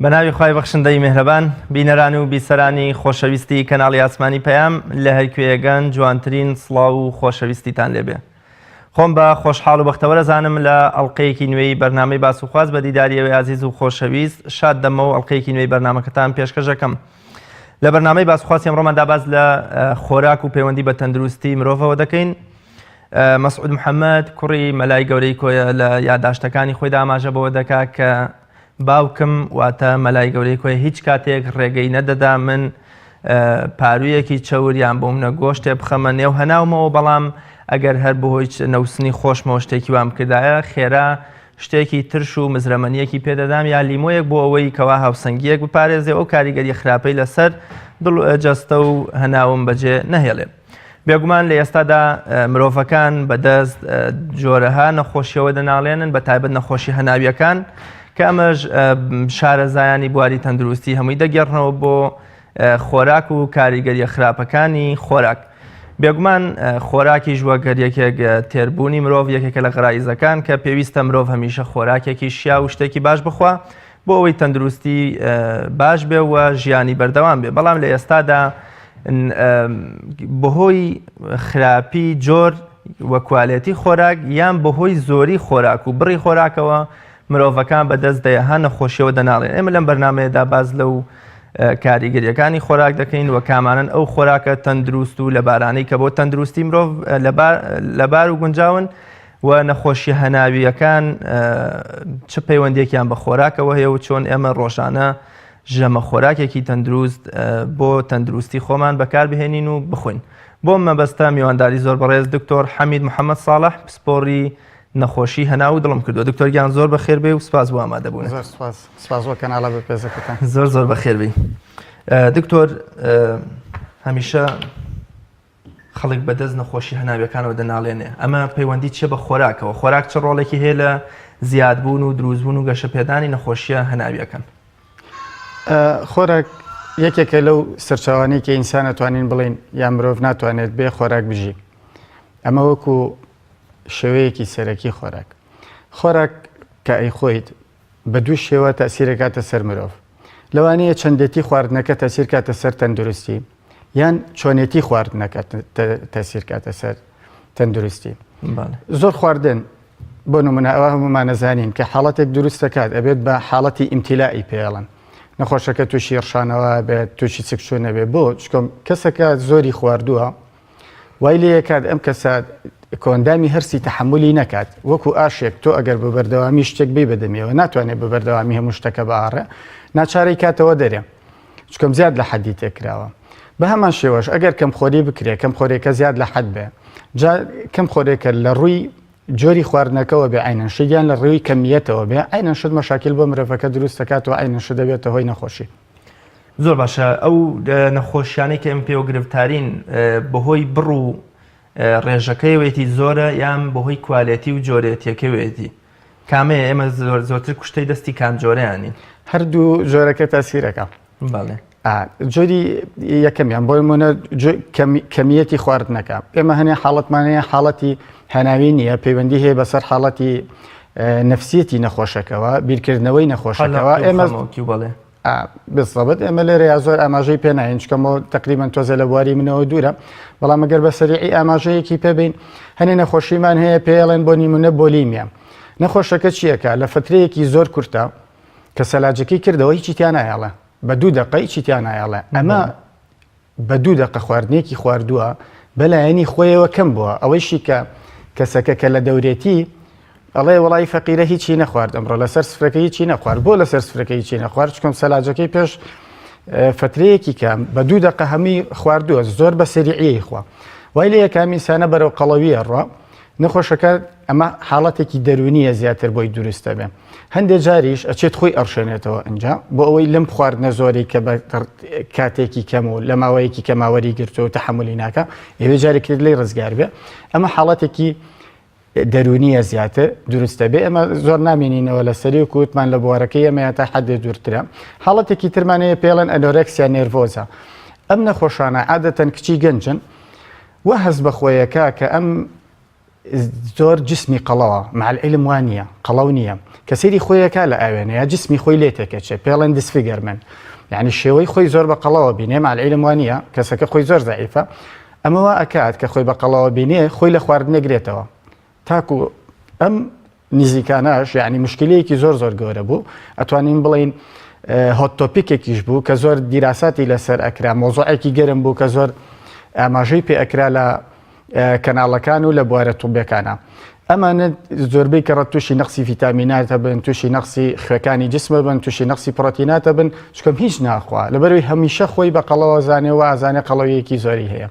بە ناوی خوای بەخشندەی مێهرەبان بینەران و بیسەرانی خۆشەویستی کەناڵی ئاسمانی پەیام لە هەر کوێیەگەن جوانترین سڵاو و خۆشەویستیتان لێبێ خۆم بە خۆشحاڵ و بەختەوەرە زانم لە ئەڵلقەیەکی نوێی بەرنامەی باس و خواست بە دیداری ئەوێ ئازیز و خۆشەویست شاد دەمەوە ئەڵلقەیەکی نوێی بەرنامەکەتان پێشکەشەکەم لە بەرنامەی باس و خواستی ئەمڕۆماندا باس لە خۆراک و پەیوەندی بە تەندروستی مرۆڤەوە دەکەین مەسعود محەممەد کوڕی مەلای گەورەی کۆیە لە یاداشتەکانی خۆیدا ئاماژە بەوە دەکا کە باوکم واتە مەلای گەورەی کۆیە هیچ کاتێک ڕێگەی نەدەدا من پارویەکی چەور یان بۆ منە گۆشتێ بخەمە نێو هەناومەوە بەڵام ئەگەر هەر بەهۆی نەوسنی خۆشمەوە شتێکی وام کردایە خێرا شتێکی ترش و مزرەمەنیەکی پێدەدام یا لیمۆیەک بۆ ئەوەی کەوا هاوسەنگیەک بپارێزێ ئەو کاریگەری خراپەی لەسەر دڵ جەستە و هەناوم بەجێ نەهێڵێ. بێگومان لە ئێستادا مرۆڤەکان بەدەست جۆرەها نەخۆشیەوە دەناڵێنن بە تایبەت نەخۆشی هەناویەکان کە ئەمەش شارەزایانی بواری تەندروستی هەمووی دەگێڕنەوە بۆ خۆراک و کاریگەریە خراپەکانی خۆراک. بێگومان خۆراکیش وەک هەر یەکێک تێربوونی مرۆڤ یەکێکە لە غەرائیزەکان کە پێویستە مرۆڤ هەمیشە خۆراکێکی شیا و شتێکی باش بخوا بۆ ئەوەی تەندروستی باش بێ و ژیانی بەردەوام بێ بەڵام لە ئێستادا بەهۆی خراپی جۆر و کوالێتی خۆراک یان بەهۆی زۆری خۆراک و بڕی خۆراکەوە مرۆڤەکان بەدەست دەیەها نەخۆشیەوە دەناڵێن ئێمە لەم بەرنمەیەدا باز لەو کاریگەریەکانی خۆراک دەکەین و کامانن ئەو خۆراکە تەندروست و لەبارانەی کە بۆ تەندروستی مرۆڤ لەبار و گونجاون و نەخۆشیە هەناوییەکان چ پەیوەندیەکیان بە خۆراکەوە هەیە و چۆن ئێمە ڕۆژانە ژەمە خۆراکێکی تەندروست بۆ تەندروستی خۆمان بەکاربهێنین و بخۆین. بۆ مەبەستە میوانداری زۆر بەڕێز دکتۆر حەمید محەممەد ساڵح پسپۆڕی نەخۆشی هەناو و دڵم کردووە دکتۆر گیان زۆر بەخێر بێ و سپاس بۆ ئامادەبوون زۆر سپاس سپاس بۆ کەناڵە بەپێزەکەتان زۆر زۆر بەخێر بی دکتۆر هەمیشە خەڵک بەدەست نەخۆشی هەناویەکانەوە دەناڵێنێ، ئەمە پەیوەندی چیە بە خۆراکەوە؟ خۆراک چ ڕۆڵێکی هەیە لە زیادبوون و دروستبوون و گەشەپێدانی نەخۆشیە هەناویەکان؟ خۆراک یەکێکە لەو سەرچاوانەی کە ئینسان ئەتوانین بڵێین یا مرۆڤ ناتوانێت بێ خۆراک بژی. ئەمە وەکو شێوەیەکی سەرەکی خۆراک. خۆراک کە ئەیخۆیت بە دوو شێوە تەئسیرەکاتە سەر مرۆڤ. لەوانەیە چەندێتی خواردنەکە تەسیر کاتە سەر تەندروستی یان چۆنێتی خواردنەکە تەسیر کاتە سەر تەندروستی. زۆر خواردن بۆ نمونە ئەوە هەمومانەزانین کە حاڵەتێک دروست دەکات ئەبێت بە حاڵەتی ئیمتیلائی پێڵن نەخۆشەکە تووشی ڕشانەوە بێت تووشی سکچوون نەبێت بۆ چکم کەسەکە زۆری خواردووە وای لێکات ئەم کەسە کۆئەندامی هەرسی تەحەمولی نەکات، وەکو ئاشێک تۆ ئەگەر بە بەردەوامی شتێک بی بەدەمیەوە ناتوانێت بە بەردەوامی هەموو شتەکە بئاڕێ ناچارەی کاتەوە دەرێ چکم زیاد لە حەدی تێکراوە بە هەمان شێوەش ئەگەر کەمخۆری بکرێ کەمخۆرێکە زیاد لە حەد بێ جا کەمخۆرێکە لە ڕووی جۆری خواردنەکەوە بێ عینەن شت یان لە ڕووی کەمیەتەوە بێ عینەن شت مەشاکیل بۆ مرۆڤەکە دروست دەکات و عینەن شت دەبێتە هۆی نەخۆشی. زۆر باشە ئەو نەخۆشیانەی کە ئێمە پێوە گرفتارین بەهۆی بڕ و ڕێژەکەیەوەیەتی زۆرە یان بەهۆی کوالێتی و جۆرێتیەکەوێتی کامەیە ئێمە زۆر زۆرتر کوشتەی دەستی کام جۆرەیانین؟ هەردوو جۆرەکە تەسیرەکە. بەڵێ. جۆری یەکەمیان بۆ نمونە کەمیەتی خواردنەکە ئێمە هەنێ حاڵەتمان هەیە حاڵەتی هەناوی نییە پەیوەندی هەیە بەسەر حاڵەتی نفسیەتی نەخۆشەکەەوە بیرکردنەوەی نەخۆشەکەەوە ئێمە بەڵێ بالضبط ئێمە لێرەیا زۆر ئاماژەی پێ ناین چکەمەوە تقریبا تۆزە لە بواری منەوە دوورە بەڵام ئەگەر بە سەریعی ئاماژەیەکی پێ بین هەنێ نەخۆشیمان هەیە پێڵێن بۆ نیمونە بۆلیمیا نەخۆشەکە چیەکە لە فترەیەکی زۆر کورتە کە سەلاجەکەی کردەوە هیچی تیا نایەڵێ بە دوو دقە هیچی تیا نایەڵێ ئەمە بە دوو دەقە خواردنێکی خواردووە بەلایەنی خۆیەوە کەم بووە ئەوەیشی کە کەسەکە کە لە دەورێتی ئەڵێ وڵی فەقیرە هیچی نەخوارد ئەمڕۆ لەسەر سفرەکە هیچی نەخوارد بۆ لەسەر سفرەکە هیچی نەخوارد چکم سەلاجەکەی پێش فترەیەکی کەم بە دوو دەقە هەمووی خواردووە زۆر بە سەریعی خوا وای لە یەکامی سانە بەرەو قەڵەویە ڕۆ نەخۆشەکە ئەمە حاڵەتێکی دەروونیە زیاتر بۆی دروستە بێ هەندێ جاریش ئەچێت خۆی ئەڕشێنێتەوە ئینجا بۆ ئەوەی لەم خواردنە زۆری کە بە کاتێکی کەم و لە ماوەیەکی کەماوەری گرتووە و تەحەمولی ناکا ئەوێ جارێکی تر لێی ڕزگار بێ ئەمە حاڵەتێکی دەروونیە زیاتر دروستە بێ ئەمە زۆر نامێنینەوە لە سەری و کوتمان لە بوارەکەی ئەمە تا حدێ دوورترە حاڵەتێکی ترمان هەیە پێڵێن ئەنۆرێکسیا نێرڤۆزە ئەم نەخۆشانە عادەتەن کچی گەنجن و هەست بە خۆیەکە کە ئەم. زۆر جسمی قەڵەوە مع العلم وا نییە قەڵەو نییە کە سەیری خۆیەکە لە ئاوێنە یا جسمی خۆی لێ تێکەچێ پێڵێن disfigurement یعنی شێوەی خۆی زۆر بە قەڵەوە بینێ مع العلم وا نییە کەسەکە خۆی زۆر زەعیفە ئەمە وا ئەکات کە خۆی بە قەڵەوە بینێ خۆی لە خواردن نەگرێتەوە تاکو ئەم نزیکانەش یعنی مشکلەیەکی زۆر زۆر گەورە بوو ئەتوانین بڵین hot topic ێکیش بوو کە زۆر دیراساتی لەسەر ئەکرا مۆزوعێکی گەرم بوو کە زۆر ئاماژەی پێ ئەکرا لە کەناڵەکان و لە بوارە توبەکانە ئەمانە زۆربەی کەڕەت تووشی نەقسی ڤیتامیناتە بن تووشی نەقسی خوێکانی جسمە بن تووشی نەقسی پرۆتیناتە بن چکەم هیچ ناخوا لەبەروی هەمیشە خۆی بە قەڵەوە زانێ و ئازانێ قەڵەویەکی زۆری هەیە.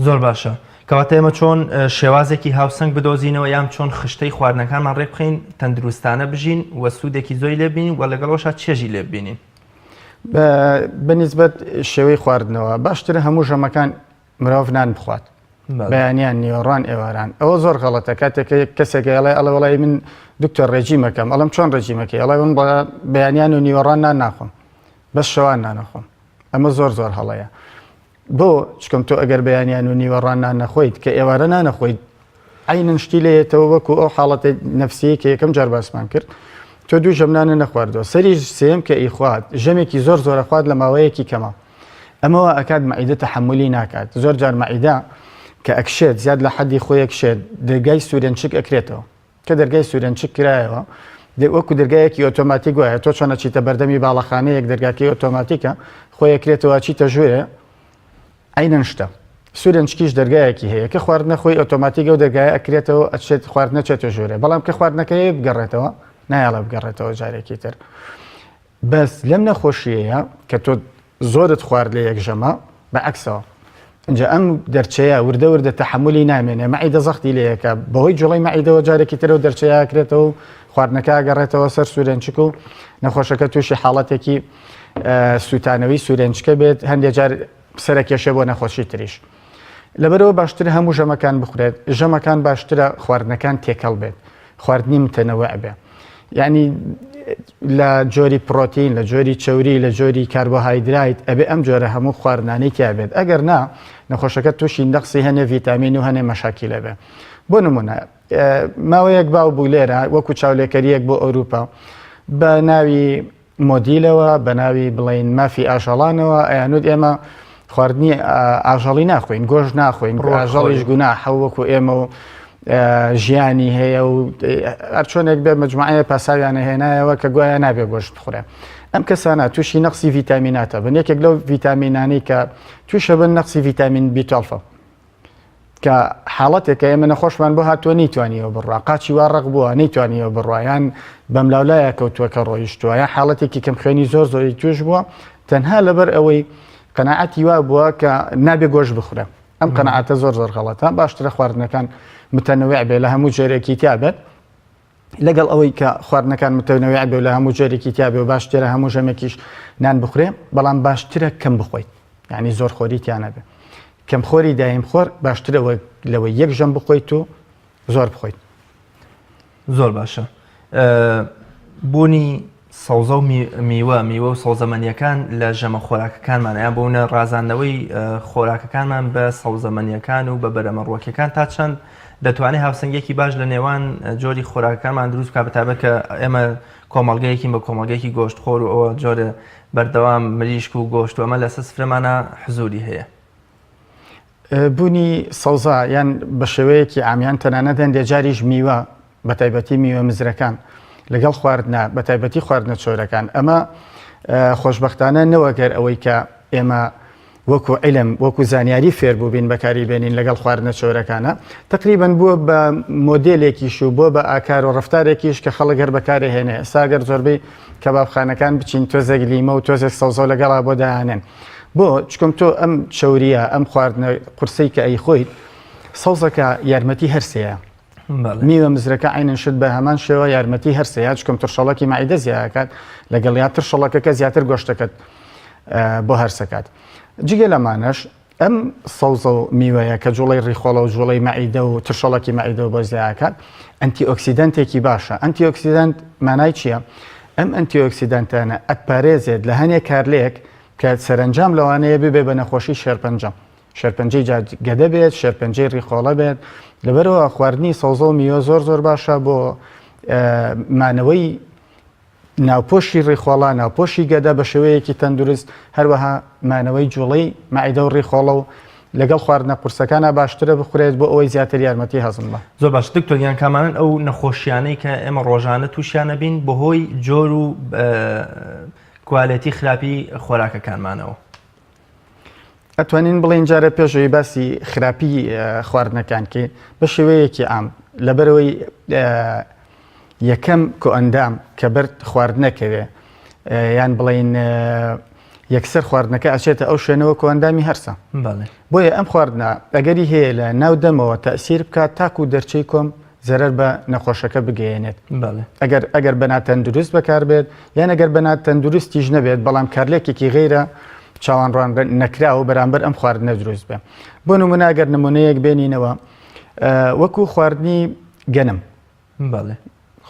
زۆر باشە کەواتە ئێمە چۆن شێوازێکی هاوسەنگ بدۆزینەوە یان چۆن خشتەی خواردنەکانمان ڕێکبخەین تەندروستانە بژین و سوودێکی زۆری لێ ببینین و لەگەڵەوەشا چێژی لێ ببینین؟ بە نیسبەت شێوەی خواردنەوە باشترە هەموو ژەمەکان مرۆڤ نان بخوات بەیانیان نیوەڕان ئێواران ئەوە زۆر غەڵەتە کاتێک کەسێک ئەڵێ ئەڵێ وڵی من دکتۆر ڕێجیمەکەم ئەڵم چۆن ڕێجیمەکەی ئەڵێ من بەیانیان و نیوەڕان نان ناخۆم بەس شەوان نانەخۆم ئەمە زۆر زۆر هەڵەیە بۆ چکم تۆ ئەگەر بەیانیان و نیوەڕان نان نەخۆیت کە ئێوارە نانەخۆیت عەینەن شتی لێیەتەوە وەکو ئەو حاڵەتە نەفسیەی کە یەکەم جار باسمان کرد تۆ دوو ژەم نانە نەخواردووە سەری سێم کە ئیخوات ژەمێکی زۆر زۆرە خوات لە ماوەیەکی کەمە ئەمەوە ئەکات مەعیدە تەحەمولی ناکات زۆر جار مەعیدە کە ئەکشێت زیاد لە حەدی خۆی ئەکشێت دەرگای سوورێنچک ئەکرێتەوە کە دەرگای سوورێنچک کرایەوە وەکو دەرگایەکی ئۆتۆماتیک وایە تۆ چۆن ئەچیتە بەردەمی باڵەخانەیەک دەرگاکەی ئۆتۆماتیکە خۆی ئەکرێتەوە ئەچیتە ژوورێ عەینەن شتە. سورێنچکیش دەرگایەکی هەیە کە خواردنە خۆی ئۆتۆماتیک ئەو دەرگایە ئەکرێتەوە ئەچێت خواردنە چێتە ژوورێ بەڵام کە خواردنەکە هەیە بگەڕێتەوە نایەڵێ بگەڕێتەوە جارێکی تر بەس لەم نەخۆشیەیە کە تۆ زۆرت خوارد لە یەک ژەمە بە عەکسەوە اینجا ئەم دەرچەیە وردە وردە تەحملی نامێنێ مەعیدە زەختی لەیەکە بەهۆی جوڵەی مەعیدەوە جارێکی ترەوە دەرچەیە کرێتەوە و خواردنەکە گەڕێتەوە سەر سورێنچک و نەخۆشەکە تووشی حاڵەتێکی سووتانەوەی سوورێنچکە بێت هەندێک جار سەرەکێشێ بۆ نەخۆشی تریش. لەبەرئەوە باشترە هەموو ژەمەکان بخورێت، ژەمەکان باشترە خواردنەکان تێکەڵ بێت، خواردنی متەنەوع بێ. یعنی لە جۆری پرۆتین، لە جۆری چەوری، لە جۆری کاربۆهایدرایت ئەبێ ئەم جۆرە هەموو خواردنانەی تیا بێت. ئەگەر نا نەخۆشەکە تووشی نەقسی هەنێ ڤیتامین و هەنێ مەشاکیلە بێ. بۆ نمونە ماوەیەک باو بوو لێرە وەکو چاولێکەریەک بۆ ئەوروپا بە ناوی مۆدیلەوە بە ناوی بڵین مافی ئاژەڵانەوە ئەیانوت ئێمە خواردنی ئاژەڵی ناخۆین گۆش ناخۆین ئاژەڵیش گوناحە وەکو ئێمە و ژیانی هەیە و هەرچۆنێک بێ مجموعەیە پاساویانە هێنایەوە کە گوایە نابێ گۆشت بخورێ ئەم کەسانە تووشی نەقسی ڤیتامیناتە بن یەکێک لەو ڤیتامینانەی کە تووشە بن نەقسی ڤیتامین B12 کە حاڵەتێکە ئێمە نەخۆشمان بۆ هاتووە نەیتوانیەوە بڕوا قاچی وا ڕق بووە نەیتوانیەوە بڕوا یان بەملاولایە کەوتووە کە ڕۆیشتووە یان حاڵەتێکی کەم خوێنی زۆر زۆری توش بووە تەنها لەبەر ئەوەی قەناعەتی وا بووە کە نابێ گۆش بخورە ئەم قەناعەتە زۆر زۆر غەڵەتە باشترە خواردنەکان متەنەوع بێ لە هەموو جۆرێکی تیا بێت لەگەڵ ئەوەی کە خواردنەکان متەنەوع بێ و لە هەموو جۆرێکی تیا بێ و باشترە هەموو ژەمێکیش نان بخورێ بەڵام باشترە کەم بخۆیت یعنی زۆر خۆری تیا نەبێ کەمخۆری دایم خۆر باشترە وەک لەوەی یەک ژەم بخۆیت و زۆر بخۆیت. زۆر باشە بوونی سەوزە و میوە میوە و سەوزەمەنیەکان لە ژەمە خۆراکەکانمان یان بۆ نە ڕازاندنەوەی خۆراکەکانمان بە سەوزەمەنیەکان و بە بەرەمە ڕوەکیەکان تا چەند دەتوانێت هاوسەنگێکی باش لە نێوان جۆری خۆراکەکانمان دروست بکات بەتایبەت کە ئێمە کۆمەڵگەیەکین بە کۆمەڵگەیەکی گۆشتخۆر و ئەوە جۆرە بەردەوام مریشک و گۆشت و ئەمە لەسەر سفرەمانە حزوری هەیە. بوونی سەوزە یان بە شێوەیەکی عام یان تەنانەت هەندێ جاریش میوە بە تایبەتی میوە مزرەکان لەگەڵ خواردنە بە تایبەتی خواردنە چۆرەکان ئەمە خۆشببختانە نەوەگەر ئەوەی کە ئێمە وەکو عیلم وەکو زانیاری فێر بووبین بەکاری بێنین لەگەڵ خواردنە چۆرەکانە تقریبا بووە بە مۆدێلێکیش و بۆ بە ئاکار و ڕفتارێکیش کە خەڵک هەر بەکارێ هێنێ ئێستا گەر زۆربەی کەبابخانەکان بچین تۆزێک لیمە و تۆزێک سەوزە لەگەڵا بۆ دایانێن بۆ چکم تۆ ئەم چەوریە ئەم خواردنە قورسەی کە ئەیخۆیت سەوزەکە یارمەتی هەرسەیە میوە مزرەکە عینەن شت بە هەمان شێوە یارمەتی هەرسەیە چکم ترشەڵەکی مەعیدە زیاکات لەگەڵ یا ترشەڵەکەکە زیاتر گۆشتەکەت بۆ هەرسەکات جگە لەمانەش ئەم سەوزە و میوەیە کە جوڵەی ڕیخۆڵە و جوڵەی مەعیدە و ترشەڵەکی مەعیدە و بۆ زیاکات antioxidant ێکی باشە antioxidant مانای چییە؟ ئەم antioxidant انە ئەتپارێزێت لە هەنێک کارلێک کە سەرەنجام لەوانەیە ببێ بە نەخۆشی شێرپەنجە. شێرپەنجەی جا گەدە بێت، شێرپەنجەی ڕیخۆڵە بێت، لەبەرئەوە خواردنی سەوزە و میوە زۆر زۆر باشە بۆ مانەوەی ناوپۆشی ڕیخۆڵە، ناوپۆشی گەدە بە شێوەیەکی تەندروست، هەروەها مانەوەی جوڵەی مەعیدە و ڕیخۆڵە و لەگەڵ خواردنە قورسەکانا باشترە بخورێت بۆ ئەوەی زیاتر یارمەتی هەزم بە. زۆر باش دکتۆر گیان کامانەن ئەو نەخۆشیانەی کە ئێمە ڕۆژانە تووشیان ئەبین بەهۆی جۆر و کوالێتی خراپی خۆراکەکانمانەوە؟ ئەتوانین بڵێین جارێ پێش ئەوەی باسی خراپی خواردنەکان کەین بە شێوەیەکی عام لەبەرەوەی یەکەم کۆئەندام کە بەر خواردنەکەوێ یان بڵین یەکسەر خواردنەکە ئەچێتە ئەو شوێنەوە کۆئەندامی هەرسە بۆیە ئەم خواردنە ئەگەری هەیە لە ناو دەمەوە تەسیر بکات تاکو دەرچەی کۆم زەرەر بە نەخۆشەکە بگەیەنێت ئەگەر ئەگەر بە ناتەندروست بەکاربێت یان ئەگەر بە ناتەندروستیش نەبێت بەڵام کارلێکێکی غەیرە چاوانڕوان نەکراوە بەرامبەر ئەم خواردنە دروست بێ بۆ نمونە ئەگەر نمونەیەک بێنینەوە وەکو خواردنی گەنم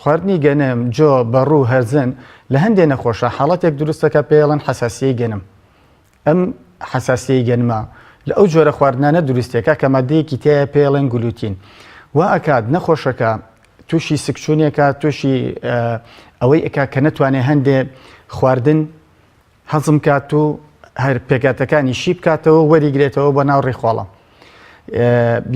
خواردنی گەنم جۆ بەڕوو هەرزن لە هەندێ نەخۆشە حاڵەتێک دروستەکە پێڵەن حەساسیەی گەنم ئەم حەساسیەی گەنمە لە ئەو جۆرە خواردنانە دروستێکە کە مادەیەکی تایە پێڵێن گلوتین وا ئەکات نەخۆشەکە تووشی سکچونێکە تووشی ئەوەی ئەک کە نەتوانێت هەندێ خواردن هەزم کات و هەر پێکاتەکانی شی بکاتەوە وەریگرێتەوە بۆ ناو ڕیخۆڵە.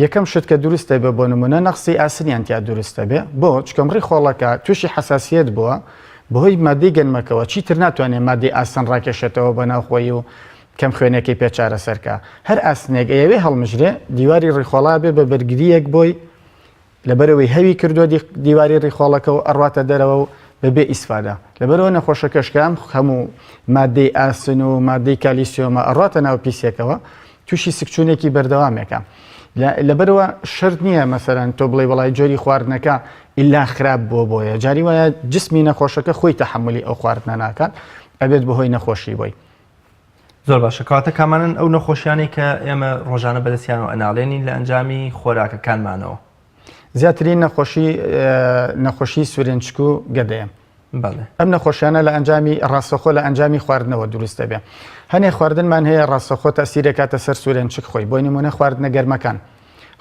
یەکەم شت کە دروست دەبێ بۆ نمونە نەقسی ئاسنیان تیا دروست دەبێ بۆ چکەم ڕیخۆڵەکە تووشی حساسیت بووە بەهۆی مادەی گەنمەکەوە چیتر ناتوانێت مادەی ئاسن ڕاکێشێتەوە بە ناوخۆی و کەم خوێنەکەی پێ چارەسەرکە هەر ئاسنێک ئەیەوێ هەڵمژرێ دیواری ڕیخۆڵا بێ بە بەرگریەک بۆی لەبەرئەوەی هەوی کردووە دیواری ڕیخۆڵەکە و ئەڕواتە دەرەوە و بەبێ ئیسفادە. لەبەرئەوە نەخۆشەکەش کە ئەم هەموو ماددەی ئاسن و ماددەی کالیسیۆمە ئەڕواتە ناو پیسێکەوە تووشی سکچوونێکی بەردەوامێکە. لەبەرئەوە شەرت نییە مەسەلەن تۆ بڵێی وەڵای جۆری خواردنەکە ئیلا خراپ بووە بۆیە جاری وایە جسمی نەخۆشەکە خۆی تەحەمولی ئەو خواردنە ناکات ئەبێت بەهۆی نەخۆشی بۆی. زۆر باشە کەواتە کامانەن ئەو نەخۆشیانەی کە ئێمە ڕۆژانە بەدەستیانەوە ئەناڵێنین لە ئەنجامی خۆراکەکانمانەوە؟ زیاترین نەخۆشی نەخۆشی سورێنچک و گەدەیە. بەڵێ. ئەم نەخۆشیانە لە ئەنجامی ڕاستەخۆ لە ئەنجامی خواردنەوە دروست دەبێ. هەنێ خواردنمان هەیە ڕاستەخۆ تەسیرەکاتە سەر سورێنچک خۆی بۆ نمونە خواردنە گەرمەکان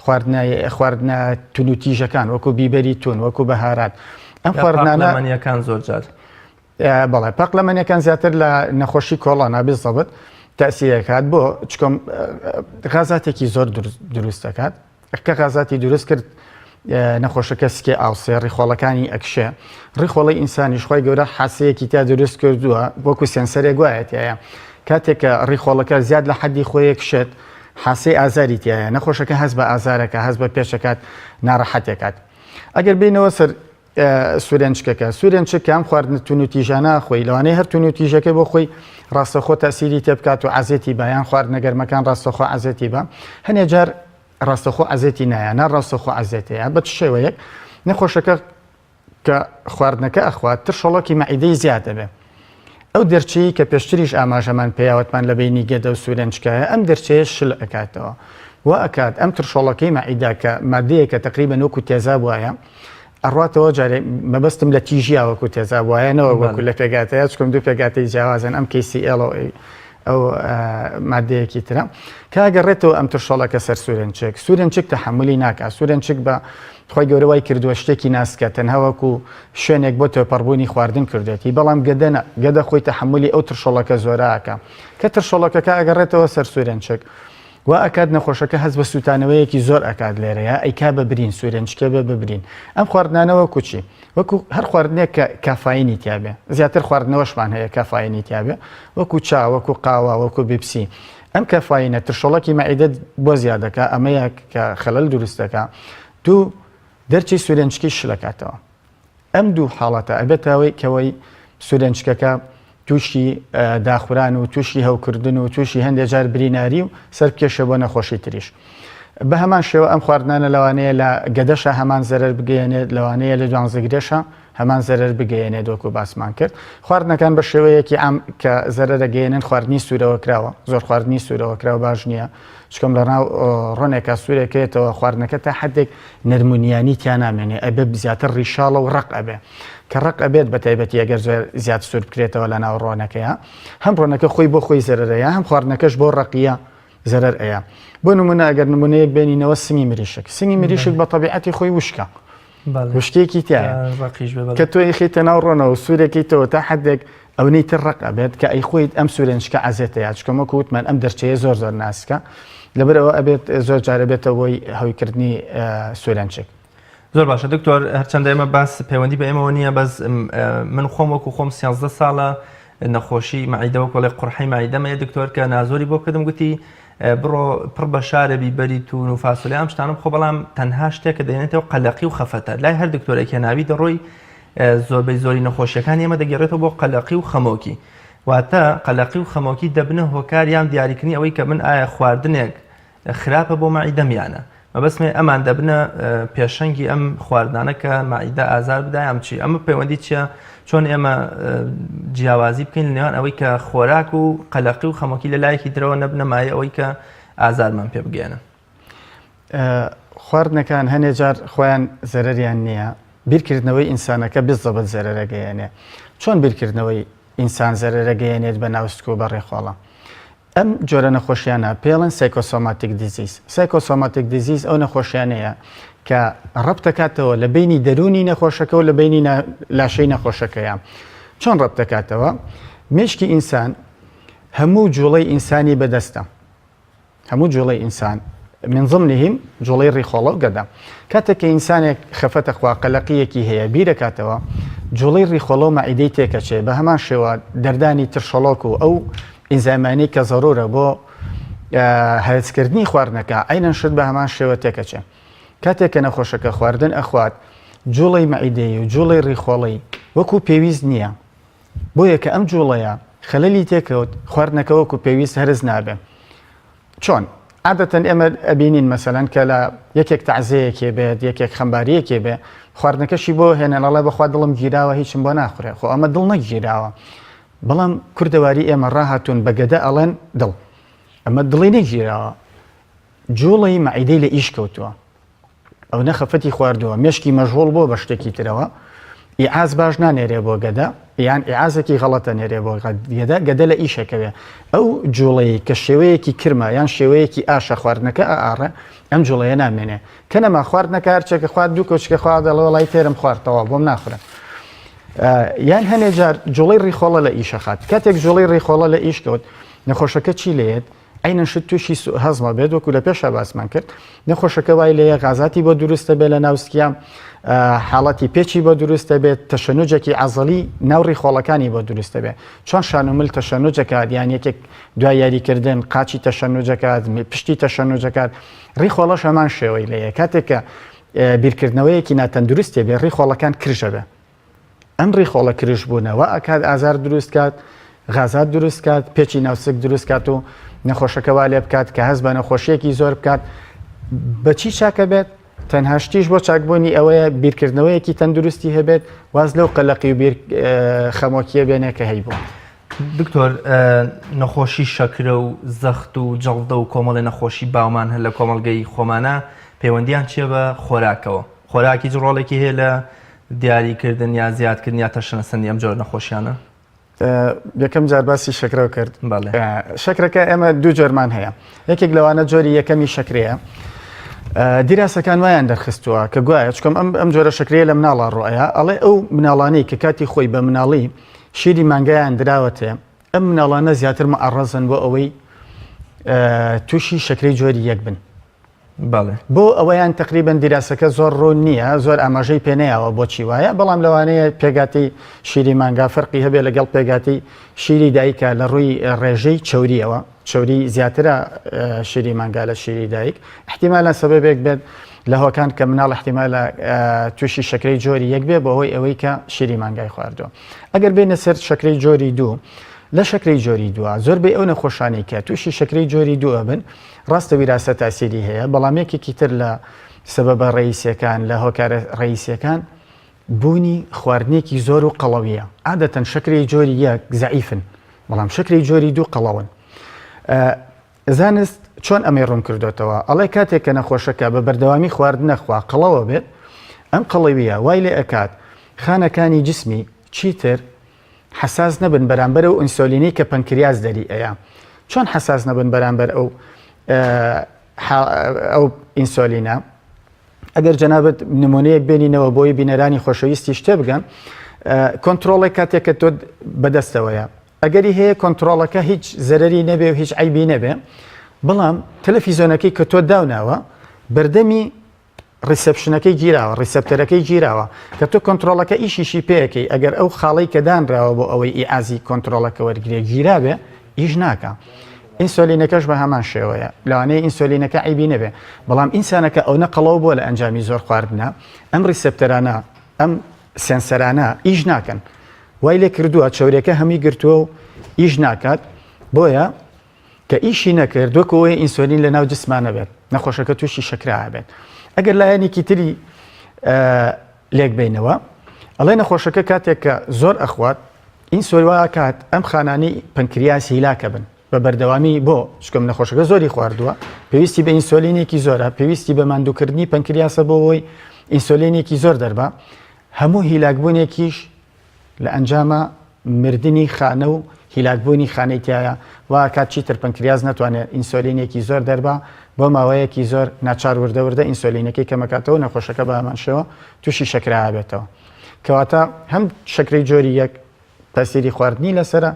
خواردنە خواردنە تونوتیژەکان وەکو بیبەری تون وەکو بەهارات ئەم خواردنانە زۆر جار بەڵێ پەقلەمەنیەکان زیاتر لە نەخۆشی کۆڵۆنا بالضبط تەسیرەکات بۆ چکۆم غازاتێکی زۆر دروست دەکات کە غازاتی دروست کرد نەخۆشەکە سکێ ئاوسێ ڕیخۆڵەکانی ئەکشێ ڕیخۆڵی ئینسانیش خۆی گەورە حاسەیەکی تا دروست کردووە وەکو سێنسەرێک وایەتایە کاتێک کە ڕیخۆڵەکە زیاد لە حەدی خۆیەک شێت حاسەی ئازاری تایە نەخۆشەکە هەست بە ئازارەکە هەست بە پێشەکات ناڕەحەتێکات ئەگەر بینەوە سەر سورێنچکەکە، سورێنچک کە ئەم خواردنە تونوتیژانە خۆی لەوانەیە هەر تونوتیژەکەی بۆ خۆی ڕاستەخۆ تەسیری تێبکات و عەزێتی بە یان خواردنە گەرمەکان ڕاستەخۆ عەزێتی بە هەنێ جار ڕاستەخۆ عەزێتی نایە نا ڕاستەخۆ عەزێتەیە بە چ شێوەیەک نەخۆشەکە کە خواردنەکە ئەخوات ترشەڵۆکی مەعیدەی زیاد دەبێ ئەو دەرچەی کە پێشتریش ئاماژەمان پێیا وتمان لە بەینی گەدە و سورێنچکایە ئەم دەرچەیە شل ئەکاتەوە وا ئەکات ئەم ترشۆڵەکەی مەعیدە کە مادەیەکە تەقریبەن وەکو تێزاب وایە ئەڕاتەوە جارێ مەبەستم لە تیژیا وەکو تێزاب وایە نەوە وەکو لە پێگاتەیە چکم دوو پێگاتەی جیاوازن ئەم KCl ئەو مادەیەکی ترە کە گەڕێتەوە ئەم ترشەڵەکە سەر سورێنچک سورێنچک تەحملی ناکا سورێنچک بە خوای گەورە وای کردووە شتێکی ناسکە تەنها وەکو شوێنێک بۆ تێپەڕبوونی خواردن کردێتی بەڵام گەدە نا گەدە خۆی تەحەمولی ئەو ترشەڵەکە زۆرە ئەکا کە ترشەڵەکەکە ئەگەڕێتەوە سەر سورێنچک وا ئەکات نەخۆشەکە هەست بە سووتانەوەیەکی زۆر ئەکات لێرەیە ئەیکا بە برین سورێنچکێ بێ بە برین ئەم خواردنانە وەکو چی وەکو هەر خواردنێک کە کافاینی تیابێ زیاتر خواردنەوەشمان هەیە کافاینی تیابێ وەکو چا وەکو قاوە وەکو بیپسی ئەم کافاینە ترشەڵەکی مەعیدەت بۆ زیاد دەکا ئەمەیە کە خەلەل دروست دەکا دوو دەرچەی سورێنچکی شلەکاتەوە ئەم دوو حاڵەتە ئەبێتە ئەوەی کەوەی سورێنچکەکە تووشی داخوران و تووشی هەوکردن و تووشی هەندێک جار بریناری و سەربکێشە بۆ نەخۆشی تریش. بە هەمان شێوە ئەم خواردنانە لەوانەیە لە گەدەشە هەمان زەرەر بگەیەنێت لەوانەیە لە دوانزەگرێشە هەمان زەرەر بگەیەنێت وەکو باسمان کرد خواردنەکان بە شێوەیەکی عام کە زەرەرەگەیەنن خواردنی سوورەوە کراوە زۆر خواردنی سوورەوە کراوە باش نییە چکەم لە ناو ڕۆنێکا سوورێکێتەوە خواردنەکە تا حدێک نەرمونیانی تیا نامێنێ ئەبێ زیاتر ڕیشاڵە و ڕق ئەبێ کە ڕق ئەبێت بە تایبەتی ئەگەر زیاد سوور بکرێتەوە لە ناو ڕۆنەکەیە هەم ڕۆنەکە خۆی بۆ خۆی زەرەرەیە هەم خواردنەکەش بۆ ڕقیە. زەرەر ئەیا. بۆ نمونە ئەگەر نمونەیەک بێنینەوە سنگی مریشک سنگی مریشک بە تەبیعەتی خۆی وشکە وشکێکی تایە کە تۆ ئیخیتە ناو ڕۆنەوە سوورێکیتەوە تا حدێک ئەونەی تر ڕق ئەبێت کە ئەی خۆیت ئەم سوورێنچکە عەزێتە یا چکە وەکو وتمان ئەم دەرچەیە زۆر زۆر ناسکە لەبەرەوە ئەبێت زۆر جارە بێتە بۆی هەویکردنی سوورێنچک. زۆر باشە دکتۆر هەرچەندە ئێمە باس پەیوەندی بە ئێمەوە نییە بەس من خۆم وەکو خۆم سیازدە ساڵە نەخۆشی مەعیدە وەکو ئەڵێ قورحەی مەعیدەم هەیە دکتۆر کە نازۆری بۆ کردم گوتی بڕۆ پڕ بە شارە بیبەری تون و فاسۆلیا ئەم شتانە بخۆ بەڵام تەنها شتێکە دەێنێتەوە قەلەقی و خەفەتە لای هەر دکتۆرێک هێناوی دەڕۆی زۆربەی زۆری نەخۆشیەکانی ئێمە دەگەڕێتەوە بۆ قەلەقی و خەمۆکی واتە قەلەقی و خەمۆکی دەبنە هۆکار یان دیاریکردنی ئەوەی کە من ئایا خواردنێک خراپە بۆ مەعیدەم یانە مەبەستمێ ئەمان دەبنە پێشەنگی ئەم خواردنانە کە مەعیدە ئازار بدا یان چی ئەمە پەیوەندی چییە چۆن ئێمە جیاوازی بکەین لە نێوان ئەوەی کە خۆراک و قەلەقی و خەمۆکی لە لایەکی ترەوە نەبنە مایە ئەوەی کە ئازارمان پێ بگەێنن خواردنەکان هەنێ جار خۆیان زەرەریان نییە بیرکردنەوەی ئینسانەکە بزەبت زەرەرەگەیەنێ چۆن بیرکردنەوەی ئینسان زەرەرەگەیەنێت بە ناوسک و بە ڕێخۆڵە ئەم جۆرە نەخۆشیانە پێڵن psychosomatic disease. Psychosomatic disease ئەو نەخۆشیانەیە کە ڕەبتەکاتەوە لە بینی دەروونی نەخۆشەکە و لە بینی لاشەی نەخۆشەکەیە. چۆن ڕەبتەکاتەوە؟ مێشکی ئینسان هەموو جوڵەی ئینسانی بەدەستە. هەموو جوڵەی ئینسان من ضمنهم جوڵەی ڕیخۆڵە و گەدە. کاتێک کە ئینسانێک خەفەتە خوا قەلەقییەکی هەیە بیرەکاتەوە جوڵەی ڕیخۆڵە و مەعیدەی تێکەچێ بە هەمان شێوە دەردانی ترشەڵۆک و ئەو ئینزایمانەی کە زەرورە بۆ هەرسکردنی خواردنەکە عەینەن شت بە هەمان شێوە تێکەچێ. کاتێک کە نەخۆشەکە خواردن ئەخوات جوڵەی مەعیدەی و جوڵەی ڕیخۆڵەی وەکو پێویست نییە. بۆیە کە ئەم جوڵەیە خەلەلی تێکەوت خواردنەکە وەکو پێویست هەرس نابێ. چۆن؟ عادەتەن ئێمە ئەبینین مەسەلەن کە لە یەکێک تەعزەیەکێ بێت یەکێک خەمباریەکێ بێ خواردنەکەشی بۆ هێنێن ئەڵێ بەخوا دڵم گیراوە هیچم بۆ ناخورێ خۆ ئەمە دڵ نەگیراوە بەڵام کوردەواری ئێمە ڕاهاتوون بە گەدە ئەڵێن دڵ ئەمە دڵی نەگیراوە جوڵەی مەعیدەی لە ئیش کەوتووە ئەونە خەفەتی خواردووە مێشکی مەشغوڵ بووە بە شتێکی ترەوە ئیعاز باش نانێرێ بۆ گەدە یان ئیعازێکی غەڵەتە نێرێ بۆ گەدە گەدە لە ئیشەکەوێ ئەو جوڵەی کە شێوەیەکی کرمە یان شێوەیەکی ئاشە خواردنەکە ئاڕە ئەم جوڵەیە نامێنێ کە نەما خواردنەکە هەرچێکە خوارد دوو کەوچکە خوارد دەڵێ وەڵای تێرم خواردەوە بۆم ناخورە یان هەنێ جار جوڵەی ڕیخۆڵە لە ئیشە خات کاتێک جوڵەی ڕیخۆڵە لە ئیش کەوت نەخۆشەکە چی لێت عەینەن شت تووشی سوء هەزمە بێت وەکو لە پێشا باسمان کرد نەخۆشەکە وای لێیە غازاتی بۆ دروستە بێت لە ناوسکیا حاڵەتی پێچی بۆ دروستە بێت تەشەنوجێکی عەزەلی ناو ڕیخۆڵەکانی بۆ دروستە بێت چۆن شان و مل تەشەنوجەکات یان یەکێک دوای یاریکردن قاچی تەشەنوجەکات پشتی تەشەنوجەکات ڕیخۆڵەش هەمان شێوەی لێیە کاتێک کە بیرکردنەوەیەکی ناتەندروستێ بێ ڕیخۆڵەکان کرژە بێ ئەم ڕیخۆڵە کرژ بوونە وا ئەکات ئازار دروست کات، غازات دروست کات، پێچی ناوسک دروست کات و نەخۆشەکە وا لێ بکات کە هەست بە نەخۆشیەکی زۆر بکات. بەچی چاکە بێت؟ تەنها شتیش بۆ چاکبوونی ئەوەیە بیرکردنەوەیەکی تەندروستی هەبێت، واز لەو قەلەقی و بیر خەمۆکیە بێنێ کە هەیبوو. دکتۆر نەخۆشی شەکرە و زەخت و جەڵدە و کۆمەڵی نەخۆشی باومان هەر لە کۆمەڵگەی خۆمانە پەیوەندیان چییە بە خۆراکەوە؟ خۆراک هیچ ڕۆڵێکی هەیە لە دیاری کردن یا زیاد کردن یا تەشەنەسەندنی ئەم جۆرە نەخۆشیانە؟ یەکەم جار باسی شەکرەو کرد. بەڵێ. شەکرەکە ئێمە دوو جۆرمان هەیە. یەکێک لەوانە جۆری یەکەمی شەکرەیە. دیراسەکان وایان دەرخستووە کە گوایە چکم ئەم ئەم جۆرە شەکرەیە لە مناڵا ڕۆیە ئەڵێ ئەو مناڵانەی کە کاتی خۆی بە مناڵی شیری مانگایان دراوەتێ ئەم مناڵانە زیاتر معەڕەزن بۆ ئەوەی تووشی شەکرەی جۆری یەک بن. بەڵێ. بۆ ئەوەیان تەقریبەن دیراسەکە زۆر ڕوون نییە، زۆر ئاماژەی پێ نەیاوە بۆچی وایە، بەڵام لەوانەیە پێکهاتەی شیری مانگا فەرقی هەبێ لەگەڵ پێکهاتەی شیری دایکە لە ڕووی ڕێژەی چەورییەوە، چەوری زیاترە شیری مانگا لە شیری دایک، ئیحتیمالە سەبەبێک بێت لە هۆکان کە مناڵ ئیحتیمالە تووشی شەکرەی جۆری یەک بێ بەهۆی ئەوەی کە شیری مانگای خواردووە. ئەگەر بێینە سەر شەکرەی جۆری دوو، لە شەکرەی جۆری دووە زۆربەی ئەو نەخۆشانەی کە تووشی شەکرەی جۆری دوو ئەبن ڕاستە ویراسە تاسیری هەیە بەڵام یەکێکی تر لە سەبەبە ڕەئیسیەکان لە هۆکارە ڕەئیسیەکان بوونی خواردنێکی زۆر و قەڵەویە عادەتەن شەکرەی جۆری یەک زەعیفن بەڵام شەکرەی جۆری دوو قەڵەون زانست چۆن ئەمەی ڕوون کردوتەوە ئەڵێ کاتێک کە نەخۆشەکە بە بەردەوامی خواردنە خوا قەڵەوە بێت ئەم قەڵەویە وای لێ ئەکات خانەکانی جسمی چیتر حەساس نەبن بەرامبەر ئەو ئینسۆلینەی کە پەنکریاس دەری ئەیا. چۆن حەساس نەبن بەرامبەر ئەو ئەو ئینسۆلینە ئەگەر جەنابەت نمونەیەک بێنینەوە بۆی بینەرانی خۆشەویستی شتێ بگەن کۆنتترۆڵێک کاتێک کە تۆ بەدەستەوەیە ئەگەری هەیە کۆنتترۆڵەکە هیچ زەرری نەبێ و هیچ عیبی نەبێ بەڵام تەلەفیزۆنەکەی کە تۆ داوناوە بەردەمی reception ەکەی گیراوە، receptor ەکەی گیراوە، کە تۆ کۆنترۆڵەکە ئیشیشی پێکەی ئەگەر ئەو خاڵەی کە دانراوە بۆ ئەوەی ئیعازی کۆنترۆڵەکە وەرگرێ گیرابێ ئیش ناکا. ئینسۆلینەکەش بە هەمان شێوەیە لەوانەیە ئینسۆلینەکە عیبی نەبێ بەڵام ئینسانەکە ئەونە قەڵەو بووە لە ئەنجامی زۆر خواردنە ئەم receptor انە ئەم sensor انە ئیش ناکەن وای لێ کردووە چەورێکە هەمی گرتووە و ئیش ناکات بۆیە کە ئیشی نەکرد وەکو ئەوەی ئینسۆلین لە ناو جسما نەبێت نەخۆشەکە تووشی شەکرە ئەبێت ئەگەر لایەنێکی تری لێک بینەوە ئەڵێ نەخۆشەکە کاتێک کە زۆر ئەخوات ئینسۆل کات ئەم خانانی پەنکریاس هیلاکە بن بە بەردەوامی بۆ چکەم نەخۆشەکە زۆری خواردووە پێویستی بە ئینسۆلینێکی زۆرە پێویستی بە ماندووکردنی پەنکریاسە بۆ ئەوەی ئینسۆلینێکی زۆر دەربا هەموو هیلاکبوونێکیش لە ئەنجاما مردنی خانە و هیلاکبوونی خانەی تیایە، وا ئەکات چیتر پەنکریاس نەتوانێت ئینسۆلینێکی زۆر دەربا، بۆ ماوەیەکی زۆر ناچار وردە وردە ئینسۆلینەکەی کەمەکاتەوە و نەخۆشەکە بە هەمان شێوە تووشی شەکرە ئەبێتەوە. کەواتە هەم شەکرەی جۆری یەک تاسیری خواردنی لەسەرە،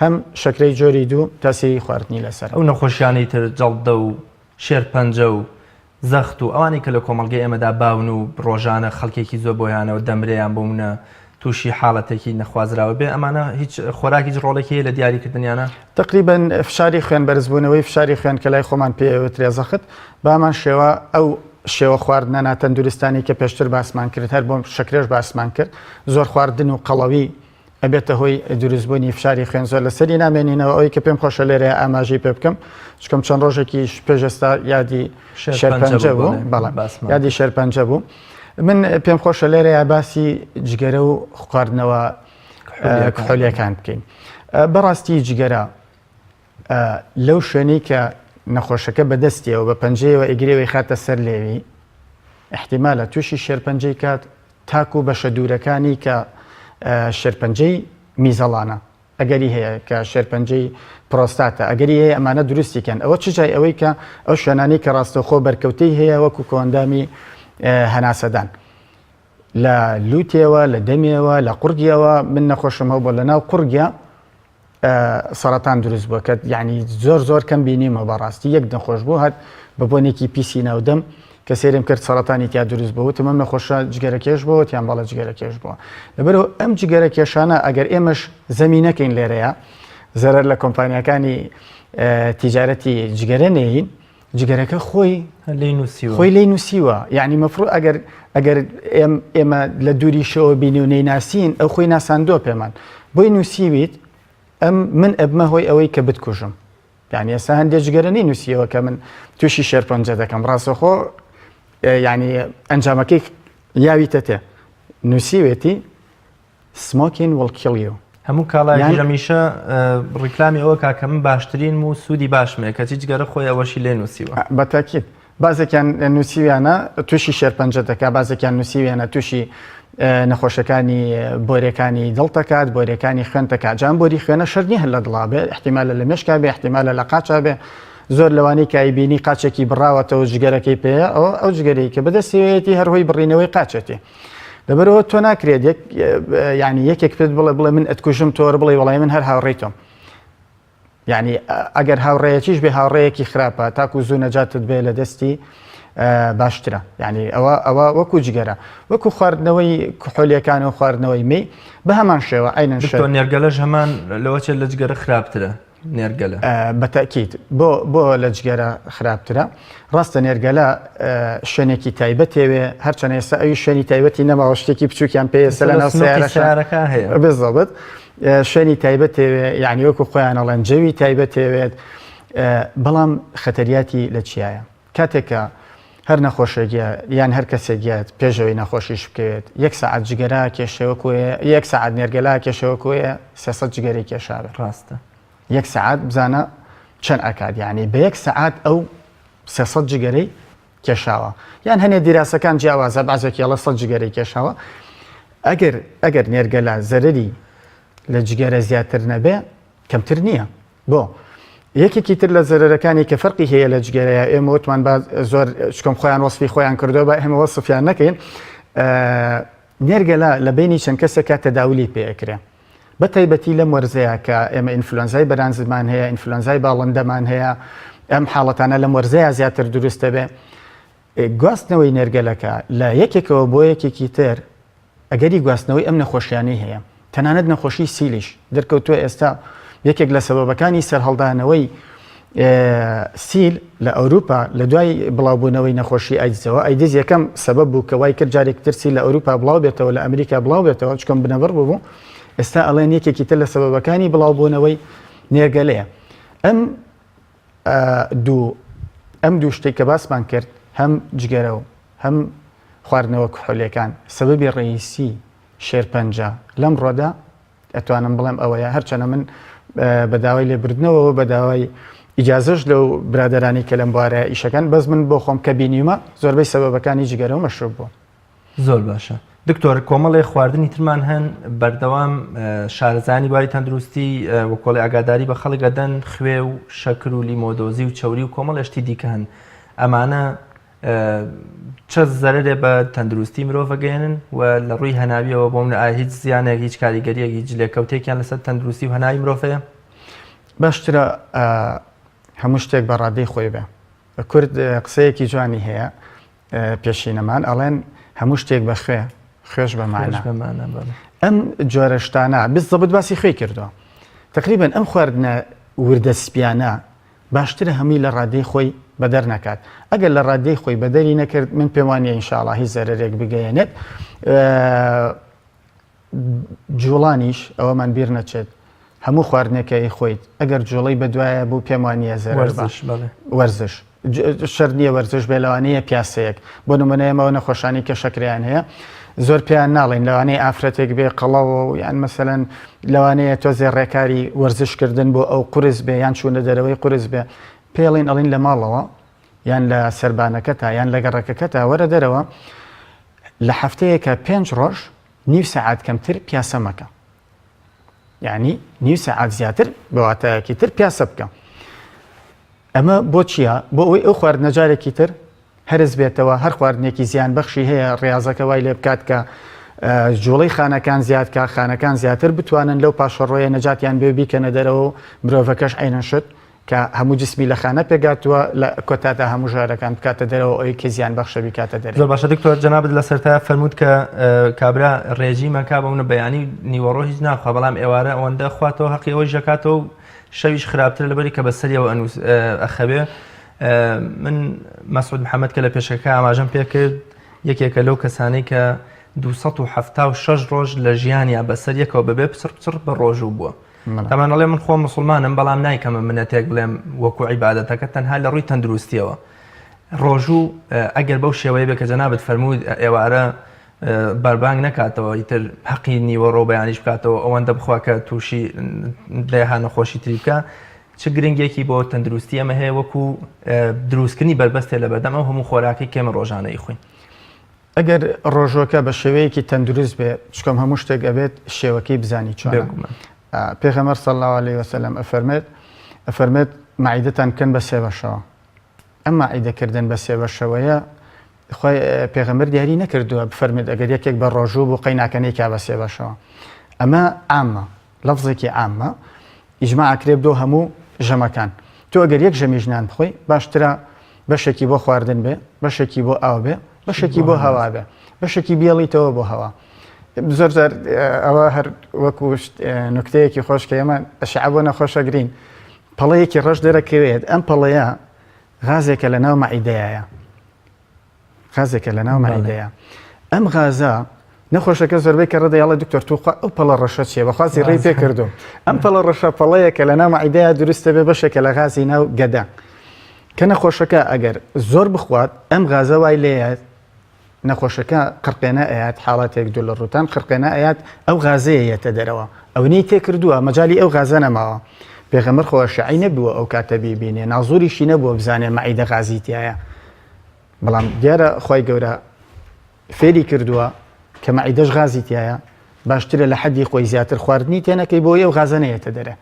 هەم شەکرەی جۆری دوو تاسیری خواردنی لەسەرە. ئەو نەخۆشیانەی تر جەڵدە و شێرپەنجە و زەخت و ئەوانەی کە لە کۆمەڵگەی ئێمەدا باون و ڕۆژانە خەڵکێکی زۆر بۆیانەوە دەمرێ یان بۆ منە تووشی حاڵەتێکی نەخوازراوە بێ ئەمانە هیچ خۆراک هیچ ڕۆڵێکی هەیە لە دیاریکردنیانە؟ تەقریبەن فشاری خوێن بەرزبوونەوەی فشاری خوێن کە لای خۆمان پێی ئەوترێ زەخت بەهەمان شێوە ئەو شێوە خواردنە ناتەندروستانەی کە پێشتر باسمان کرد هەر بۆ شەکرەش باسمان کرد زۆر خواردن و قەڵەوی ئەبێتە هۆی دروستبوونی فشاری خوێن زۆر لەسەری نامێنینەوە ئەوەی کە پێم خۆشە لێرەیە ئاماژەی پێ بکەم چکم چەند ڕۆژێکیش پێش ئێستا یادی شێرپەنجە بوو بەڵێ یادی شێرپەنجە بوو من پێم خۆشە لێرەیە باسی جگەرە و خواردنەوە کحولیەکان بکەین بەڕاستی جگەرە لەو شوێنەی کە نەخۆشەکە بەدەستیەوە بە پەنجەیەوە ئیگرێوەی خاتە سەر لێوی احتیمالە تووشی شێرپەنجەی کات تاکو بەشە دوورەکانی کە شێرپەنجەی میزەڵانە ئەگەری هەیە کە شێرپەنجەی پرۆستاتە ئەگەری هەیە ئەمانە دروستی کەن ئەوە چ جای ئەوەی کە ئەو شوێنانەی کە ڕاستەوخۆ بەرکەوتەی هەیە وەکو کۆئەندامی هەناسەدان لە لوتێوە لە دەمێوە لە قوڕگیەوە من نەخۆشم هەبوو لە ناو قوڕگیا سەرەتان دروست بووە کە یعنی زۆر زۆر کەم بینیمە بەڕاستی یەک نەخۆش بوو هەر بە بۆنێکی پیسی ناودەم کە سێرم کرد سەرەتانی تیا دروست بوو وتم ئەم نەخۆشە جگەرە کێش بووە تیان بەڵێ جگەرە کێش بووە لەبەرەوە ئەم جگەرە کێشانە ئەگەر ئێمەش زەمینەکەین لێرەیە زەرەر لە کۆمپانیاکانی تیجارەتی جگەرە نێین جگەرەکە خۆی لێی نووسیوە خۆی لێی نووسیوە یعنی مەفروض ئەگەر ئەگەر ئێمە لە دووریشەوە بینی و نەیناسین ئەو خۆی ناساندووە پێمان بۆی نووسیویت ئەم من ئەبمە هۆی ئەوەی کە بتکوژم یعنی ئێستا هەندێک جگەرە نی نووسیەوە کە من تووشی شێرپەنجە دەکەم ڕاستەخۆ یعنی ئەنجامەکەی یاویتە تێ نووسیوێتی Smoking will kill you. هەموو کاڵایەکیش هەمیشە ڕیکلامی ئەوە کا کە من باشترینم و سوودی باشم هەیە کەچی جگەرە خۆی ئەوەشی لێ نووسیوە. بە تاکید بازێکیان نووسیویانە تووشی شێرپەنجە دەکات بازێکیان نووسیویانە تووشی نەخۆشەکانی بۆرەکانی دڵ دەکات بۆرەکانی خوێن دەکات جان بۆری خوێنە شەر نییە لە دڵا بێ احتیمالە لە مێشکا بێ احتیمالە لە قاچا بێ زۆر لەوانەی کە ئەیبینی قاچێکی بڕاوەتەوە جگەرەکەی پێیە ئەوە ئەو جگەرەی کە بەدەستیەتی هەر هۆی بڕینەوەی قاچێتی لەبەرەوە تۆ ناکرێت یەک ینی یەکێک پێت بڵێ بڵێ من ئەتکوژم تۆر بڵێ وڵی من هەر هاوڕێی تۆم یعنی ئەگەر هاوڕێیەکیش بێ هاوڕێیەکی خراپە تاکو زوو نەجاتت بێ لە دەستی باشترە یعنی ئەوە ئەوە وەکو جگەرە وەکو خواردنەوەی کحۆلیەکان و خواردنەوەی می بە هەمان شێوە عینەن شتۆ نێرگەلەش هەمان لەوە چێت لە جگەرە خراپترە نێرگەلە؟ بە تەئکید. بۆ بۆ لە جگەرە خراپترە؟ ڕاستە نێرگەلە شوێنێکی تایبەتێوێ هەرچەند ئێستا ئەوی شوێنی تایبەتی نەماوە شتێکی بچووکیان پێ ئێستا لە ناو سەیارەکە هەیە بالضبط شوێنی تایبەتێوێ یعنی وەکو خۆیان ئەڵێن جەوی تایبەتێوێت بەڵام خەتەریاتی لە چیایە کاتێک کە هەر نەخۆشێک یان هەر کەسێک یاد پێشەوەی نەخۆشیش بکەوێت یەک سەعات جگەرە کێشەوە کۆیە یەک سەعات نێرگەلا کێشەوە کۆیە 300 جگەرەی کێشابێت ڕاستە یەک سەعات بزانە چەند ئەکات یعنی بە یەک سەعات ئەو 300 جگەرەی کێشاوە یان هەنێ دیراسەکان جیاوازە بازێکی ئەڵە 100 جگەرەی کێشاوە ئەگەر ئەگەر نێرگەلا زەرری لە جگەرە زیاتر نەبێ کەمتر نییە بۆ؟ یەکێکی تر لە زەرەرەکانی کە فەرقی هەیە لە جگەرەیە ئێمە وتمان با زۆر چکم خۆیان وەسفی خۆیان کردو بە ئێمە وەسفیان نەکەین نێرگەلە لە بینی چەند کەسێکە تەداولی پێ ئەکرێ بە تایبەتی لەم وەرزەیە کە ئێمە ئینفلۆنزای بەرانزمان هەیە ئینفلۆنزای باڵندەمان هەیە ئەم حاڵەتانە لەم وەرزەیە زیاتر دروست دەبێ گواستنەوەی نێرگەلەکە لە یەکێکەوە بۆ یەکێکی تر ئەگەری گواستنەوەی ئەم نەخۆشیانەی هەیە، تەنانەت نەخۆشی سیلیش، دەرکەوتووە ئێستا یەکێک لە سەبەبەکانی سەرهەڵدانەوەی سیل لە ئەوروپا لە دوای بڵاوبوونەوەی نەخۆشی ئایدزەوە، ئایدز یەکەم سەبەب بوو کە وای کرد جارێکی تر سیل لە ئەوروپا بڵاو بێتەوە لە ئەمریکا بڵاو بێتەوە چکم بنەبڕ بوو، ئێستا ئەڵێن یەکێکی تر لە سەبەبەکانی بڵاوبوونەوەی نێرگەلەیە. ئەم دوو ئەم دوو شتێک کە باسمان کرد هەم جگەرە و هەم خواردنەوە کحولیەکان سەبەبی ڕەئیسی شێرپەنجە لەمڕۆدا ئەتوانم بڵێم ئەوەیە هەرچەنە من بە داوای لێبردنەوەەوە بە داوای ئیجازەش لەو برادرانی کە لەم بوارە ئیشەکەن بەس من بۆ خۆم کە بینیومە زۆربەی سەبەبەکانی جگەرە و مەشروب بوو. زۆر باشە دکتۆر کۆمەڵێ خواردنی ترمان هەن بەردەوام شارەزایانی بواری تەندروستی وەکۆڵی ئاگاداری بە خەڵک ئەدەن خوێ و شەکر و لیمۆدۆزی و چەوری و کۆمەڵێ شتی دیکە هەن ئەمانە چ زەرەرێ بە تەندروستی مرۆڤ ئەگەیەنن و لە ڕووی هەناویەوە بۆ منە ئایا هیچ زیانێک هیچ کاریگەریەک هیچ لێکەوتێکیان لەسەر تەندروستی و هەناوی مرۆڤ هەیە؟ باشترە هەموو شتێک بە ڕادەی خۆی بێ. کورد قسەیەکی جوانی هەیە پێشینەمان ئەڵێن هەموو شتێک بە خوێ خوێش بە مانا ئەم جۆرە شتانە بزەبت باسی خوێی کردووە تقریبا ئەم خواردنە وردە سپیانە باشترە هەمووی لە ڕادەی خۆی بەدەر نەکات ئەگەر لە ڕادەی خۆی بەدەری نەکرد من پێم وانە ئینشاءڵا هیچ زەرەرێک بگەیەنێت جوڵانیش ئەوەمان بیر نەچێت هەموو خواردنێکە ئی خۆیت ئەگەر جوڵەی بەدوایە بوو پێم وانە زەرەر وەرزش شەرت نییە وەرزش بێ لەوانەیە پیاسەیەک بۆ نمونە ئێمەوە نەخۆشانی کە شەکریان هەیە زۆر پێیان ناڵێن لەوانەیە ئافرەتێک بێ قەڵەوە و یان مەسەلەن لەوانەیە تۆزێ ڕێکاری وەرزشکردن بۆ ئەو قورس بێ یان چوونە دەرەوەی قورس بێ پێڵین ئەڵین لە ماڵەوە یان لە سەربانەکەتا یان لە گەڕەکەکەتا وەرە دەرەوە لە هەفتەیەکە پێنج ڕۆژ نیو سەعات کەمتر پیاسە مەکە یعنی نیو سەعات زیاتر بە واتایەکی تر پیاسە بکە ئەمە بۆ چییە؟ بۆ ئەوەی ئەو خواردنە جارێکی تر هەرس بێتەوە، هەر خواردنێکی زیان بەخشی هەیە ڕیازەکە وای لێ بکات کە جوڵەی خانەکان زیاد کا، خانەکان زیاتر بتوانن لەو پاشەڕۆیە نەجاتیان بێ بیکەنە دەرەوە و مرۆڤەکەش عەینەن شت کە هەموو جسمی لە خانە پێکهاتووە لە کۆتادا هەموو ژارەکان بکاتە دەرەوە ئەوی کە زیان بەخشە بیکاتە دەرێ. زۆر باشە دکتۆر جەنابت لە سەرتا فەرمووت کە کابرا ڕێجیمەکا بەونە بەیانی نیوەڕۆ هیچ ناخوا بەڵام ئێوارە ئەوەندە خواتەوە هەقی ئەوەیش دەکاتەوە و شەویش خراپترە لەبەری کە بەسەریەوە ئەنووس ئەخەوێ من مەسعود محەممەد کە لە پێشەکە ئاماژەم پێکرد یەکێکە لەو کەسانەی کە 276 ڕۆژ لە ژیانیا بەسەر یەکەوە بەبێ پچڕ پچڕ بە ڕۆژوو بووە تەمان ئەڵێ من خۆم مسلمانم بەڵام نایکەمە منەتێک بڵێم وەکو عیبادەتەکە تەنها لە ڕووی تەندروستیەوە ڕۆژوو ئەگەر بەو شێوەیە بێ کە جەنابت فەرمووت ئێوارە بەربانگ نەکاتەوە ئیتر هەقی نیوەڕۆ بەیانیش بکاتەوە ئەوەندە بخوا کە تووشی دەیەها نەخۆشی تری بکە چ گرنگێکی بۆ تەندروستی ئەمە هەیە وەکو دروستکردنی بەربەستێ لە بەردەم ئەو هەموو خۆراکەی کێمە ڕۆژانە ئیخۆین. ئەگەر ڕۆژوەکە بە شێوەیەکی تەندروست بێ چکم هەموو شتێک ئەبێت شێوەکەی بزانی چۆنە بێگومان. پێغەمبەر صلی اللە علیە وسلم ئەفەرمێت ئەفەرمێت مەعیدەتان بکەن بە سێ بەشەوە ئەم مەعیدە کردن بە سێ بەشەوەیە خوای پێغەمبەر دیاری نەکردووە بفەرمێت ئەگەر یەکێک بە ڕۆژوو بوو قەی ناکە نەیکا بە سێ بەشەوە ئەمە عامە لەفزێکی عامە ئیجماع ئەکرێ بۆ هەموو ژەمەکان تۆ ئەگەر یەک ژەمیش نان بخۆی باشترە بەشێکی بۆ خواردن بێ بەشێکی بۆ ئاو بێ بەشێکی بۆ هەوا بێ بەشێکی بێڵیتەوە بۆ هەوا زۆر جار ئەوە هەر وەکو نکتەیەکی خۆش کە ئێمە ئەشعە بۆ نەخۆشەگرین پەڵەیەکی ڕەش دەرەکەوێت ئەم پەڵەیە غازێکە لە ناو مەعیدەیە غازێکە لە ناو مەعیدەیە ئەم غازە نەخۆشەکە زۆربەی کە ڕدەیاڵە دکتۆر توخوا ئەو پەڵە ڕەشە چیە بەخوازی ڕێی پێ کردو ئەم پەڵە ڕەشە پەڵەیە کە لە ناو مەعیدەیە دروستە بێ بەشێکە لە غازی ناو گەدە کە نەخۆشەکە ئەگەر زۆر بخوات ئەم غازە وای لێیە نەخۆشەکە قرقێنە ئەیات حاڵەتێک دوو لە ڕوتان قرقێنە ئەیات ئەو غازەیە یەتە دەرەوە ئەونەی تێکردووە مەجای ئەو غازە نەماوە پێغەمبەر خۆ ئەشعەی نەبووە ئەو کاتە بیبینێ نازوریشی نەبووە بزانێ مەعیدە غازی تایە بەڵام دیارە خی گەورە فێری کردووە کە مەعیدەش غازی تایە باشترە لە حەدی خۆی زیاتر خواردنی تێنەکەی بۆ ئەو غازە نەیەتە دەرێ.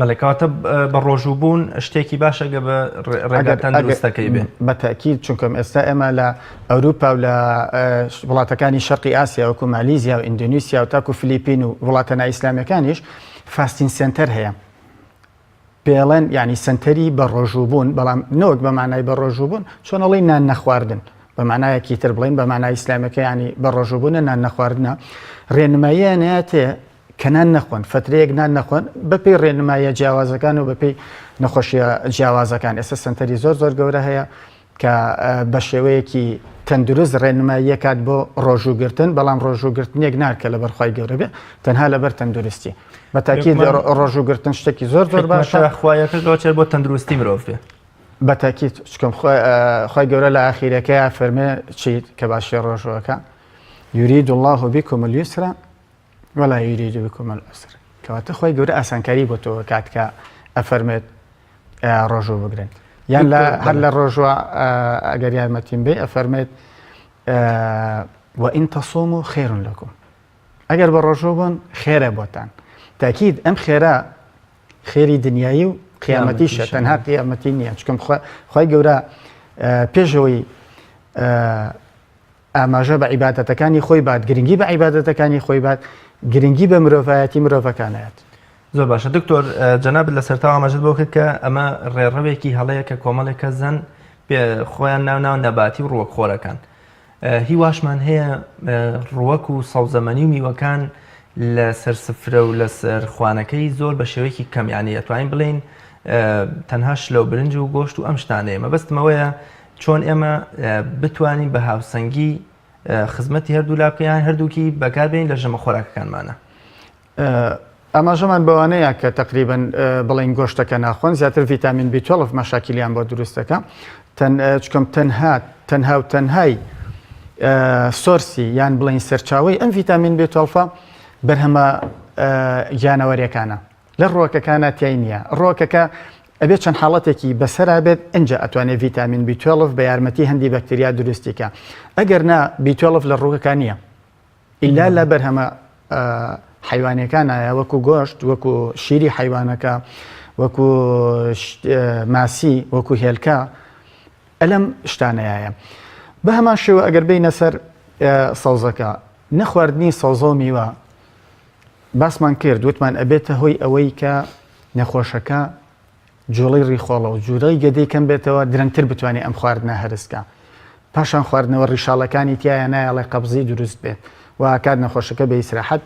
بەڵێ کەواتە بە ڕۆژوو بوون شتێکی باشە گە بە ڕێگە تەندروستەکەی بێ. بە تەئکید چونکەم ئێستا ئێمە لە ئەوروپا و لە وڵاتەکانی شەرقی ئاسیا وەکو مالیزیا و ئیندۆنیسیا و تاکو فلیپین و وڵاتە نائیسلامیەکانیش fasting center هەیە پێڵێن یعنی سنتەری بە ڕۆژوو بوون بەڵام نەوەک بە مانای بە ڕۆژوو بوون چۆن ئەڵێی نان نەخواردن بە مانایەکی تر بڵێن بە مانای ئیسلامیەکە ینی بە ڕۆژوو بوونە نان نەخواردنە ڕێنماییان ناتێ کە نان نەخۆن، فەترەیەک نان نەخۆن، بەپێی ڕێنماییە جیاوازەکان و بەپێی نەخۆشیە جیاوازەکان، ئێستا سەنتەری زۆر زۆر گەورە هەیە کە بە شێوەیەکی تەندروست ڕێنماییەکات بۆ ڕۆژووگرتن، بەڵام ڕۆژووگرتنێک نا کە لەبەر خوای گەورە بێ، تەنها لەبەر تەندروستی. بە تاکید ڕۆژووگرتن شتێکی زۆر زۆر باشە. خوایەکەش لەوە چێت بۆ تەندروستی مرۆڤ بێ. بە تاکید چکم خوای گەورە لە ئاخیرەکەیا فەرمێ چیت کە باشی ڕۆژووەکە یرید الله بكم اليسر ولا یرید بکم العسر کەواتە خوای گەورە ئاسانکاری بۆ تۆ کات کە ئەفەرمێت ڕۆژوو بگرن یان لە هەر لە ڕۆژوە ئەگەر یارمەتیم بێ ئەفەرمێت وإن تصوموا خير لكم ئەگەر بە ڕۆژوو بوون خێرە بۆتان تاکید ئەم خێرە خێری دنیایی و قیامەتیشە تەنها قیامەتی نییە چکم خی گەورە پێشەوەی ئاماژە بە عیبادەتەکانی خۆی بات، گرنگی بە عیبادەتەکانی خۆی بات، گرنگی بە مرۆڤایەتی مرۆڤەکان ئەیات. زۆر باشە دکتۆر جەنابت لە سەرتاوە ئاماژەت بۆ کرد کە ئەمە ڕێڕەوێکی هەڵەیە کە کۆمەڵێک کەس زەن پێ خۆیان ناو ناو نەباتی و ڕووەک خۆرەکان هیواشمان هەیە ڕووەک و سەوزەمەنی و میوەکان لە سەر سفرە و لەسەر خوانەکەی زۆر بە شێوەیەکی کەم یانی ئەتوانین بڵێین تەنها شلە و برنج و گۆشت و ئەم شتانەیە مەبەستمەوەیە چۆن ئێمە بتوانین بە هاوسەنگی خزمەتی هەردوولا بکەین یان هەردووکی بەکاربێنین لە ژەمە خۆراکەکانمانە؟ ئاماژەمان بەوانەیە کە تقریبن بڵین گۆشتەکە ناخۆن زیاتر ڤیتامین B12 مەشاکیلیان بۆ دروستەکە چکم تەنها تەنها و تەنهای source ی یان بڵین سەرچاوی ئەم ڤیتامین B12 بەرهەمە گیانەوەریەکانە لە ڕووەکەکانا تیای نییە. ڕووەکەکە ئەبێت چەند حاڵەتێکی بەسەرا بێت ئنجا ئەتوانێت ڤیتامین B twelve بە یارمەتی هەندی بەکتریا دروستی کا. ئەگەر نا B twelve لە ڕووەکەکا نییە. ئیلا لە بەرهەمە حەیوانیەکانایە وەکو گۆشت، وەکو شیری حەیوانەکە، وەکو ماسی، وەکو هێلکە ئەلەم شتانەیە. بە هەمان شێوە ئەگەر بینە سەر سەوزەکە نەخواردنی سەوزە و میوە باسمان کرد وتمان ئەبێتە هۆی ئەوەی کە نەخۆشەکە جوڵەی ڕیخۆڵە و جوڵەی گەدەی کەم بێتەوە درەنگتر بتوانێت ئەم خواردنە هەرسکە پاشان خواردنەوە ڕیشاڵەکانی تایە نایەڵێ قەبزی دروست بێت و کات نەخۆشەکە بە ئیسراحەت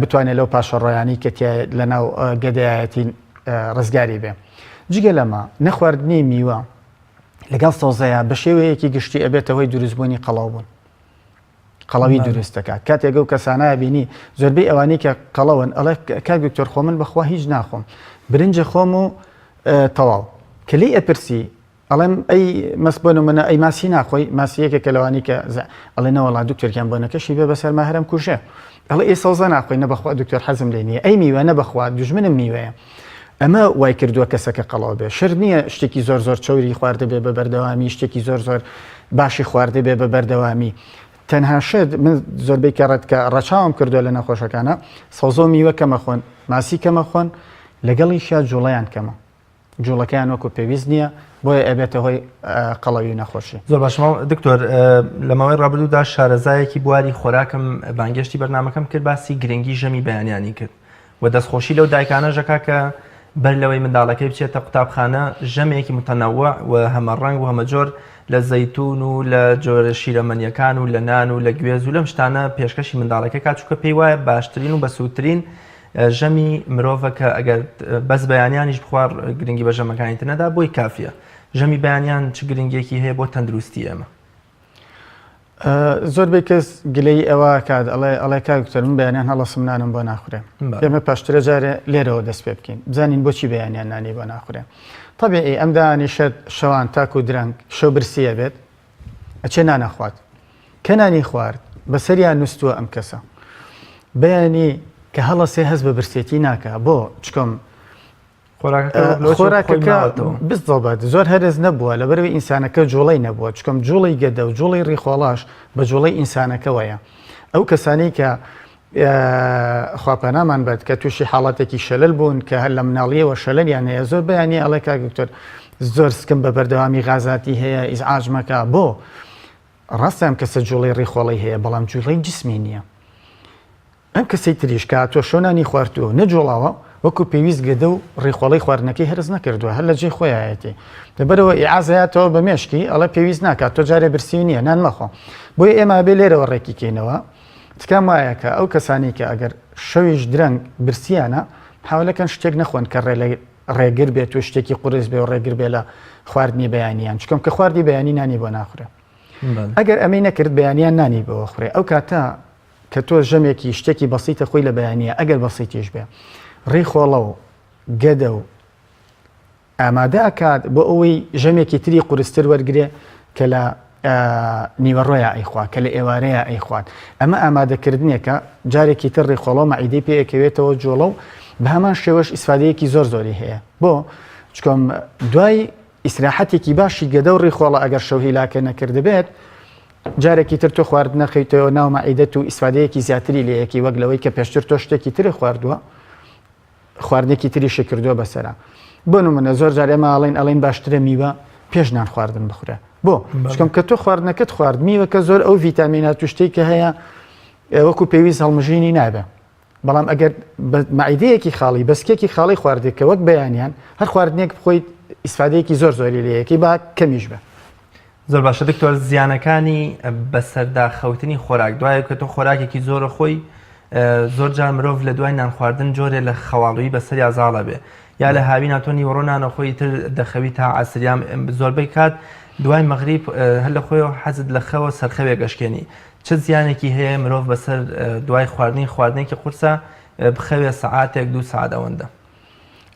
بتوانێت لەو پاشەڕۆیانی کە لە ناو گەدەیەتی ڕزگاری بێ جگە لەمە نەخواردنی میوە لەگەڵ سەوزەیە بە شێوەیەکی گشتی ئەبێتە هۆی دروستبوونی قەڵەوبوون قەڵەوی دروست دەکات کاتێک ئەو کەسانە بینی زۆربەی ئەوانەی کە قەڵەون ئەڵێ کاک دکتۆر خۆ من بەخوا هیچ ناخۆم برنجە خۆم و تەواو کە لێی ئەپرسی ئەڵێم ئەی مەس بۆ نمونە ئەی ماسی ناخۆی ماسی یەکێکە لەوانی کە ئەڵێ نەوەڵا دکتۆرکیان بۆنەکەشی بێ بەسەرما هەرم کوژێ ئەڵێ ئەی سەوزە ناخۆی نە بەخوا دکتۆر حەزم لێ نییە ئەی میوە نە بەخوا دوژمنم میوەیە ئەمە وای کردووە کەسەکە قەڵەو بێ شەرت نییە شتێکی زۆر زۆر چەوری خواردبێ بە بەردەوامی شتێکی زۆر زۆر باشی خواردبێ بە بەردەوامی تەنها شت من زۆربەی کە ڕەت کە ڕەچاوم کردووە لە نەخۆشەکانە سەوزە و میوە کەمە خۆن ماسی کەمە خۆن لەگەڵیشیا جوڵەیان کەمە جوڵەکەیان وەکو پێویست نییە بۆیە ئەبێتە هۆی قەڵەوی و نەخۆشی. زۆر باشە دکتۆر لە ماوەی ڕابردوودا شارەزایەکی بواری خۆراکم بانگێشتی بەرنامەکەم کرد باسی گرنگی ژەمی بەیانیانی کرد و دەستخۆشی لەو دایکانەش ئەکا کە بەر لەوەی منداڵەکەی بچێتە قوتابخانە ژەمێکی متەنەوع و هەمەڕەنگ و هەمەجۆر لە زەیتون و لە جۆرە شیرەمەنیەکان و لە نان و لە گوێز و لەم شتانە پێشکەشی منداڵەکە کا چونکە پێی وایە باشترین و بەسوودترین ژەمی مرۆڤە کە ئەگەر بەس بەیانیانیش بخوا گرنگی بە ژەمەکانی تر نەدا بۆی کافیە ژەمی بەیانیان چ گرنگیەکی هەیە بۆ تەندروستی ئێمە؟ زۆربەی کەس گلەیی ئەوە کات ئەڵێ ئەڵێ کاک دکتۆر من بەیانیان هەڵەسم نانم بۆ ناخورێ ئێمە پاشترە جارێ لێرەوە دەست پێ بکەین بزانین بۆچی بەیانیان نانی بۆ ناخورێ طبیعی ئەم دانیشت شەوان تاکو درەنگ شەو برسیە بێت ئەچێ نانەخوات کە نانی خوارد بەسەریان نووسووە ئەم کەسە بەیانی کە هەڵەسێ هەست بە برسێتی ناکە بۆ چکم خۆراکەکە بزڵبەت زۆر هەرس نەبووە لەبەرەوەی ئینسانەکە جوڵەی نەبووە چکم جوڵی گەدە و جوڵی ڕیخۆڵاش بە جوڵەی ئینسانەکەوەیە ئەو کەسانی کە خوا پەنامان بەت کە تووشی حاڵەتێکی شەلەل بوون کە هەر لە مناڵیەوە شەلەلیان هەیە زۆر بەیانی ئەڵێ کاک دکتۆر زۆر سکم بە بەردەوامی غازاتی هەیە ئیزعاج مەکە بۆ ڕاستە ئەم کەسە جوڵەی ڕیخۆڵەی هەیە بەڵام جوڵەی جسمی نییە ئەم کەسەی تریش کە هاتووە شەو نانی خواردووە و نەجوڵاوە، وەکو پێویست گەدە و ڕیخۆڵەی خواردنەکەی هەرس نەکردووە، هەر لە جێی خۆیایەتی. لەبەرئەوە ئیعاز ئەیاتەوە بە مێشکی، ئەڵێ پێویست ناکات، تۆ جارێ برسیو نییە، نان مەخۆ. بۆیە ئێمە ئەبێ لێرەوە ڕێکی کەینەوە. تکام وایە کە ئەو کەسانەی کە ئەگەر شەویش درەنگ برسییانە، محاوەلە کەن شتێک نەخۆن کە ڕێ لە ڕێگر بێت و شتێکی قورس بێ و ڕێگر بێ لە خواردنی بەیانیان. چونکە کە خواردی بەیانی نانی بۆ ناخورێ. ئەگەر ئەمەی نەکرد بەیانیان نانی بۆ ئەخورێ. ئەو کاتە کە تۆ ژەمێکی شتێکی بەسیتە خۆی لە بەیانیە ئەگەر بەسیتیش بێ ڕیخۆڵە و گەدە و ئامادە ئەکات بۆ ئەوەی ژەمێکی تری قورستر وەرگێ کە لە نیوەڕۆیا ئەیخوا کە لە ئێوارەیە ئەیخوات ئەمە ئامادەکردنێکە جارێکی تر ڕیخۆڵە و مەعیدەی پێەکەوێتەوە جوڵە و بە هەمان شێوەش ئیسفادەیەکی زۆر زۆری هەیە بۆ چکۆم دوای ئیسراحەتێکی باشی گەدە و ڕیخۆڵە ئەگەر شەو هیلاکە نەکردبێت جارێکی تر تۆ خواردنە خەیتەوە ناو مەعیدەت و ئیسفادەیەکی زیاتری لێ یەکی وەک لەوەی کە پێشتر تۆ شتێکی تری خواردووە خواردنێکی تریشی کردووە بەسەرا بۆ نمونە زۆر جار ئێمە ئەڵێن ئەڵێن باشترە میوە پێش نان خواردن بخورە بۆ چکەم کە تۆ خواردنەکەت خوارد میوەکە زۆر ئەو ڤیتامینات و شتێک کە هەیە وەکو پێویست هەڵمژینی نابێ بەڵام ئەگەر بە مەعیدەیەکی خاڵی بە سکێکی خاڵی خواردێک کە وەک بەیانیان هەر خواردنێک بخۆیت ئیسفادەیەکی زۆر زۆری لەیەکی با کەمیش بە. زۆر باشە دکتۆر زیانەکانی بەسەردا خەوتنی خۆراک دوای کە تۆ خۆراکێکی زۆرە خۆی زۆر جار مرۆڤ لە دوای نان خواردن جۆرێ لە خەواڵویی بەسەریا زاڵە بێ یا لە هاوینا تۆ نیوەڕۆ نانە خۆی تر دەخەوی تا عەسریام زۆربەی کات دوای مەغریب هەر لە خۆیەوە حەزت لە خەوە سەرخەوێک ئەشکێنی چ زیانێکی هەیە مرۆڤ بەسەر دوای خواردنی خواردنێکی قورسە بخەوێ سەعاتێک دوو سەعات ئەوەندە؟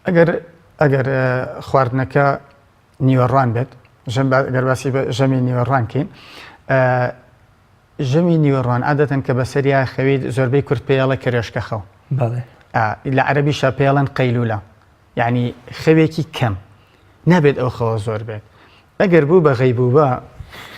ئەگەر ئەگەر خواردنەکە نیوەڕان بێت ژەم گەر باسی ژەمی نیوەڕان کەین ژەمی نیوەڕان عادەتەن کە بەسەریا خەویت زۆربەی کورد پێیەڵێ کەرێشکە خەو لە عەرەبیشا پێڵەن قەیلولە یانی خەوێکی کەم نابێت ئەو خەوە زۆر بێت ئەگەر بوو بە غەیبوبە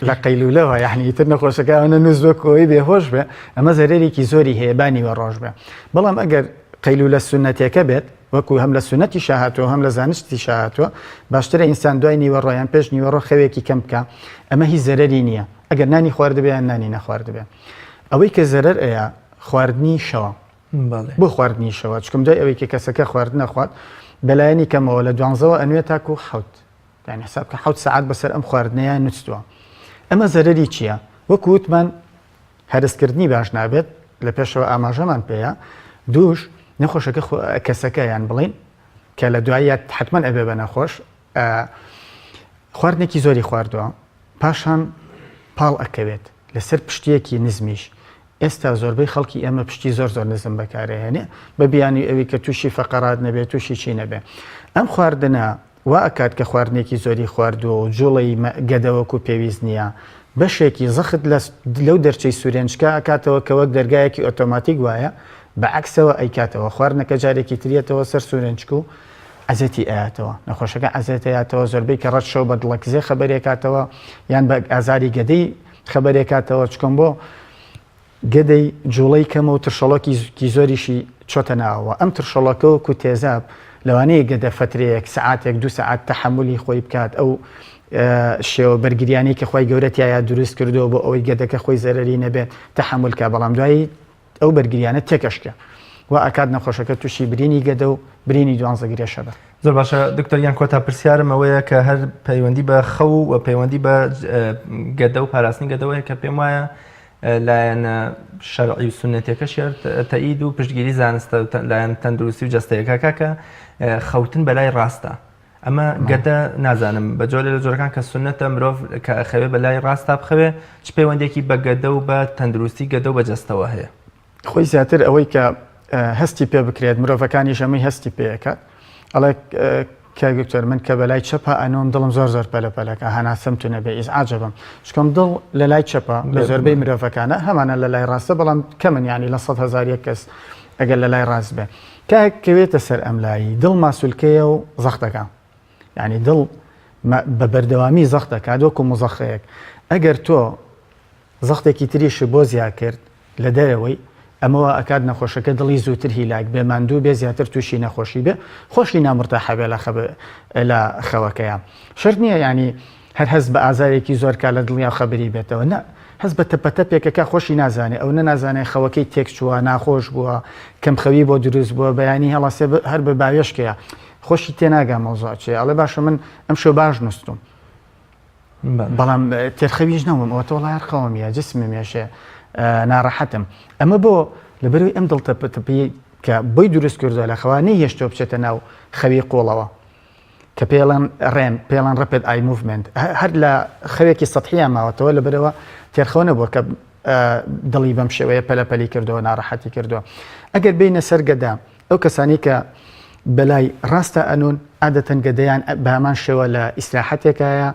لە قەیلولەوە یعنی ئیتر نەخۆشەکە ئەوەنە نووس بە کۆی بێهۆش بێ ئەمە زەرەرێکی زۆری هەیە با نیوە ڕۆژ بێ بەڵام ئەگەر قەیلولە سونەتێکە بێت وەکو هەم لە سونەتی شاهاتوە هەم لە زانستی شاهاتوە باشترە ئینسان دوای نیوەڕۆ یان پێش نیوەڕۆ خەوێکی کەم بکە ئەمە هیچ زەرەری نییە ئەگەر نانی خواردبێ یان نانی نەخواردبێ ئەوەی کە زەرەر ئەیە خواردنی شەوە بۆ خواردنی شەوە چکم دوای ئەوەی کە کەسەکە خواردنە خوات بەلایەنی کەمەوە لە دوانزەوە ئەنوێ تاکو حوت یعنی حساب کە حوت سەعات بەسەر ئەم خواردنەیە نووسوە ئەمە زەرەری چییە؟ وەکو وتمان هەرسکردنی باش نابێت لە پێشەوە ئاماژەمان پێەیە دووش نەخۆشەکە کەسەکە یان بڵین کە لە دواییە حتمما ئەبێ بە نەخۆش خواردنێکی زۆری خواردووە پاشان پاڵ ئەکەوێت لەسەر پشتیەکی نزمیش ئێستا زۆربەی خەڵکی ئێمە پشتی زۆر زۆر نزم بەکارئەهێنێ بە بیانوی ئەوی کە توشی فەقەرات نەبێ توشی چی نەبێ ئەم خواردنە وا ئەکات کە خواردنێکی زۆری خواردووە و جوڵەی گەدە وەکو پێویست نییە بەشێکی زەخت لە لەو دەرچەی سورێنچکە ئەکاتەوە کە وەک دەرگایەکی ئۆتۆماتیک وایە بە عەکسەوە ئەیکاتەوە خواردنەکە جارێکی تریەتەوە سەر سورێنچک و عەزێتی ئەیاتەوە نەخۆشەکە عەزێت ئەیاتەوە زۆربەی کە ڕەت شەو بە دڵەکزێ خەبەرێکاتەوە یان بە ئازاری گەدەی خەبەرێکاتەوە چکم بۆ گەدەی جوڵەی کەمە و ترشەڵۆکی زۆریشی چۆتە ناوەوە ئەم ترشەڵۆکە وەکو تێزاب لەوانەیە گەدە فەترەیەک سەعاتێک دوو سەعات تەحەمولی خۆی بکات ئەو شێوە بەرگریانەی کە خوای گەورە تیایا دروست کردووە بۆ ئەوەی گەدەکە خۆی زەرەری نەبێت تەحەمول کا بەڵام دوایی ئەو بەرگریانە تێکەشکێ وا ئەکات نەخۆشەکە تووشی برینی گەدە و برینی دوانزە گرێشە بێت. زۆر باشە دکتۆر گیان کۆتا پرسیارم ئەوەیە کە هەر پەیوەندی بە خەو و پەیوەندی بە گەدە و پاراستنی گەدەوە هەیە کە پێم وایە لایەنە شەرعی و سوننەتیەکەش هەر تەئید و پشتگیری زانستە لایەن تەندروستی و جەستەیەکە کاکە خەوتن بەلای ڕاستە ئەمە گەدە نازانم بە جۆرە لە جۆرەکان کە سونەتە مرۆڤ کە ئەخەوێ بە لای ڕاستا بخەوێ چ پەیوەندێکی بە گەدە و بە تەندروستی گەدە و بە جەستەوە هەیە؟ خۆی زیاتر ئەوەی کە هەستی پێ بکرێت مرۆڤەکانیش ئەمەی هەستی پێ ئەکات ئەڵێ کاک دکتۆر من کە بەلای چەپا ئەنۆم دڵم زۆر زۆر پەلە پەلەکە هەناسەم تونە بێ ئیزعاجەبم چکم دڵ لە لای چەپە لە زۆربەی مرۆڤەکانە هەمانە لە لای ڕاستە بەڵام کەمن ینی لە 100 هزار یەک کەس ئەگەر لە لای ڕاست بێ کاک کەوێتە سەر ئەم لایی دڵ ماسولکەیە و زەختەکە یعنی دڵ بە بەردەوامی زەخت دەکات وەکو مزەخەیەک ئەگەر تۆ زەختێکی تریشی بۆ زیا کرد لە دەرەوەی. ئەمە وا ئەکات نەخۆشەکە دڵی زووتر هیلاک بێ، ماندوو بێ، زیاتر تووشی نەخۆشی بێ، خۆشی نامورتاحە بێ لە خەوەکەیا. شەرت نییە یانی هەر هەست بە ئازارێکی زۆر کا لە دڵیا و خەبەری بێتەوە، نا، هەست بە تەپەتەپێک ئەکا خۆشی نازانێ، ئەونە نازانێ خەوەکەی تێکچووە، ناخۆش بووە، کەمخەوی بۆ دروست بووە، بەیانی هەڵەسێ هەر بە باوێشکەیە، خۆشی تێناگا مەوزوع چییە، ئەڵێ باشە من ئەمشەو باش نووستوم. بەڵام تێرخەویش نەبووم ئەوە تۆڵە هەر خەوم یە جسمم یەشێ ناڕەحەتم ئەمە بۆ لەبەرەوەی ئەم دڵتەپتەپی کە بۆی دروست کردووە لە خەوا نەیهێشتەوە بچێتە ناو خەوی قوڵەوە کە پێڵەن REM پێڵەن rapid eye movement هەر لە خەوێکی سەحیان ماوەتەوە لەبەرەوە تێرخەوە نەبووە کە دڵی بەم شێوەیە پەلەپەلی کردەوە ناڕەحەتی کردووە ئەگەر بینە سەر گەدا ئەو کەسانی کە بەلای ڕاستە ئەنوون عادەتەن گەدەیان بە هەمان شێوە لە ئیسراحەتێکایە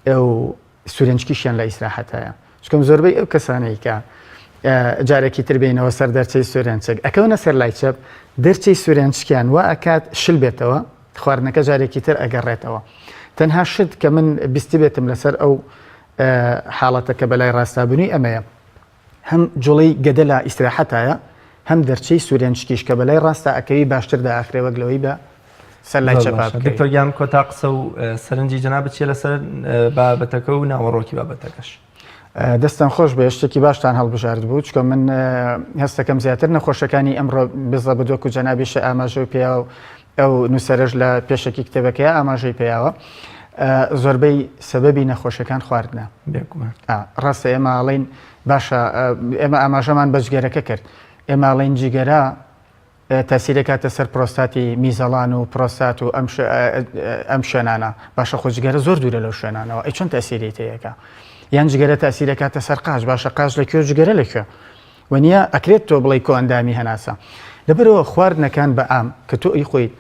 و سورێنچکیشیان لە ئیسراحەتایە چکم زۆربەی ئەو کەسانەی کە جارێکی تر بینەوە سەر دەرچەی سورێنچک ئەکەونە سەر لای چەپ دەرچەی سورێنچکیان وا ئەکات شل بێتەوە خواردنەکە جارێکی تر ئەگەڕێتەوە تەنها شت کە من بیستبێتم لەسەر ئەو حاڵەتە کە بەلای ڕاستا بنووی ئەمەیە هەم جوڵەی گەدە لە ئیسراحەتایە هەم دەرچەی سورێنچکیش کە بەلای ڕاستا ئەکەوی باشتر دائەخرێ وەک لەوەی بە سەر لای زۆر چەپا باشە بکەوی. دکتۆر گیان کۆتا قسە و سەرنجی جەنابت چیە لەسەر بابەتەکە و ناوەڕۆکی بابەتەکەش؟ دەستتان خۆش بێ شتێکی باشتان هەڵبژارد بوو چکە من هەستەکەم زیاتر نەخۆشەکانی ئەمڕۆ بزەبت وەکو جەنابیشە ئاماژەی پێیا و ئەو نووسەرەش لە پێشەکی کتێبەکەی ئاماژەی پێیاوە زۆربەی سەبەبی نەخۆشەکان خواردنە بێگومان ڕاستە ئێمە ئەڵێین باشە ئێمە ئاماژەمان بە جگەرەکە کرد ئێمە ئەڵێین جگەرە تاسیرەکاتە سەر پرۆستاتی میزەڵان و پرۆستات و ئەم شوێنانە باشە خۆ جگەرە زۆر دوورە لەو شوێنانەوە ئەی چۆن تاسیری تەیەکە یان جگەرە تاسیرەکاتە سەر قاچ باشە قاچ لە کوێ جگەرە لە کوێ وەنیە ئەکرێت تۆ بڵێی کۆئەندامی هەناسە لەبەرئەوە خواردنەکان بە عام کە تۆ ئەیخۆیت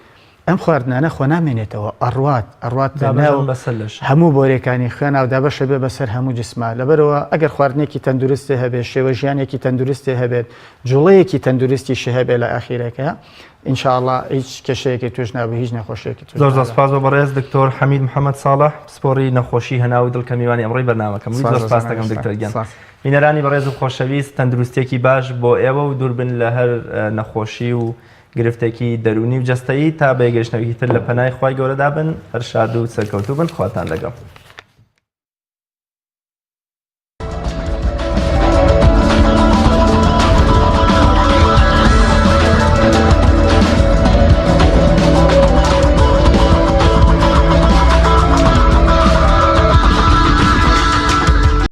ئەم خواردنانە خۆ نامێنێتەوە ئەڕوات ئەڕوات دابەشن بەسەر لەش هەموو بۆرێکانی خوێنا و دابەشە بێ بەسەر هەموو جسما لەبەرئەوە ئەگەر خواردنێکی تەندروستی هەبێ شێوە ژیانێکی تەندروستی هەبێت جوڵەیەکی تەندروستیشی هەبێ لە ئاخیرەکە ان شاء اللە هیچ کێشەیەکی توش نابێ هیچ نەخۆشیەکی توش زۆر زۆر سپاس بۆ بەڕێز دکتۆر حەمید محەممەد ساڵح پسپۆڕی نەخۆشی هەناو و دڵ کە میوانی ئەمڕۆی بەرنامەکەم بووی زۆر سپاس دەکەم دکتۆر گیان بینەرانی بەڕێز و خۆشەویست تەندروستیەکی باش بۆ ئێوە و دووربن لە هەر نەخۆشی و گرفتێکی دەروونی و جەستەیی تا بە یەکگەیشتنەوەیەکی تر لە پەنای خوای گەورەدا بن هەر شاد و سەرکەوتوو بن خواتان لەگەڵ.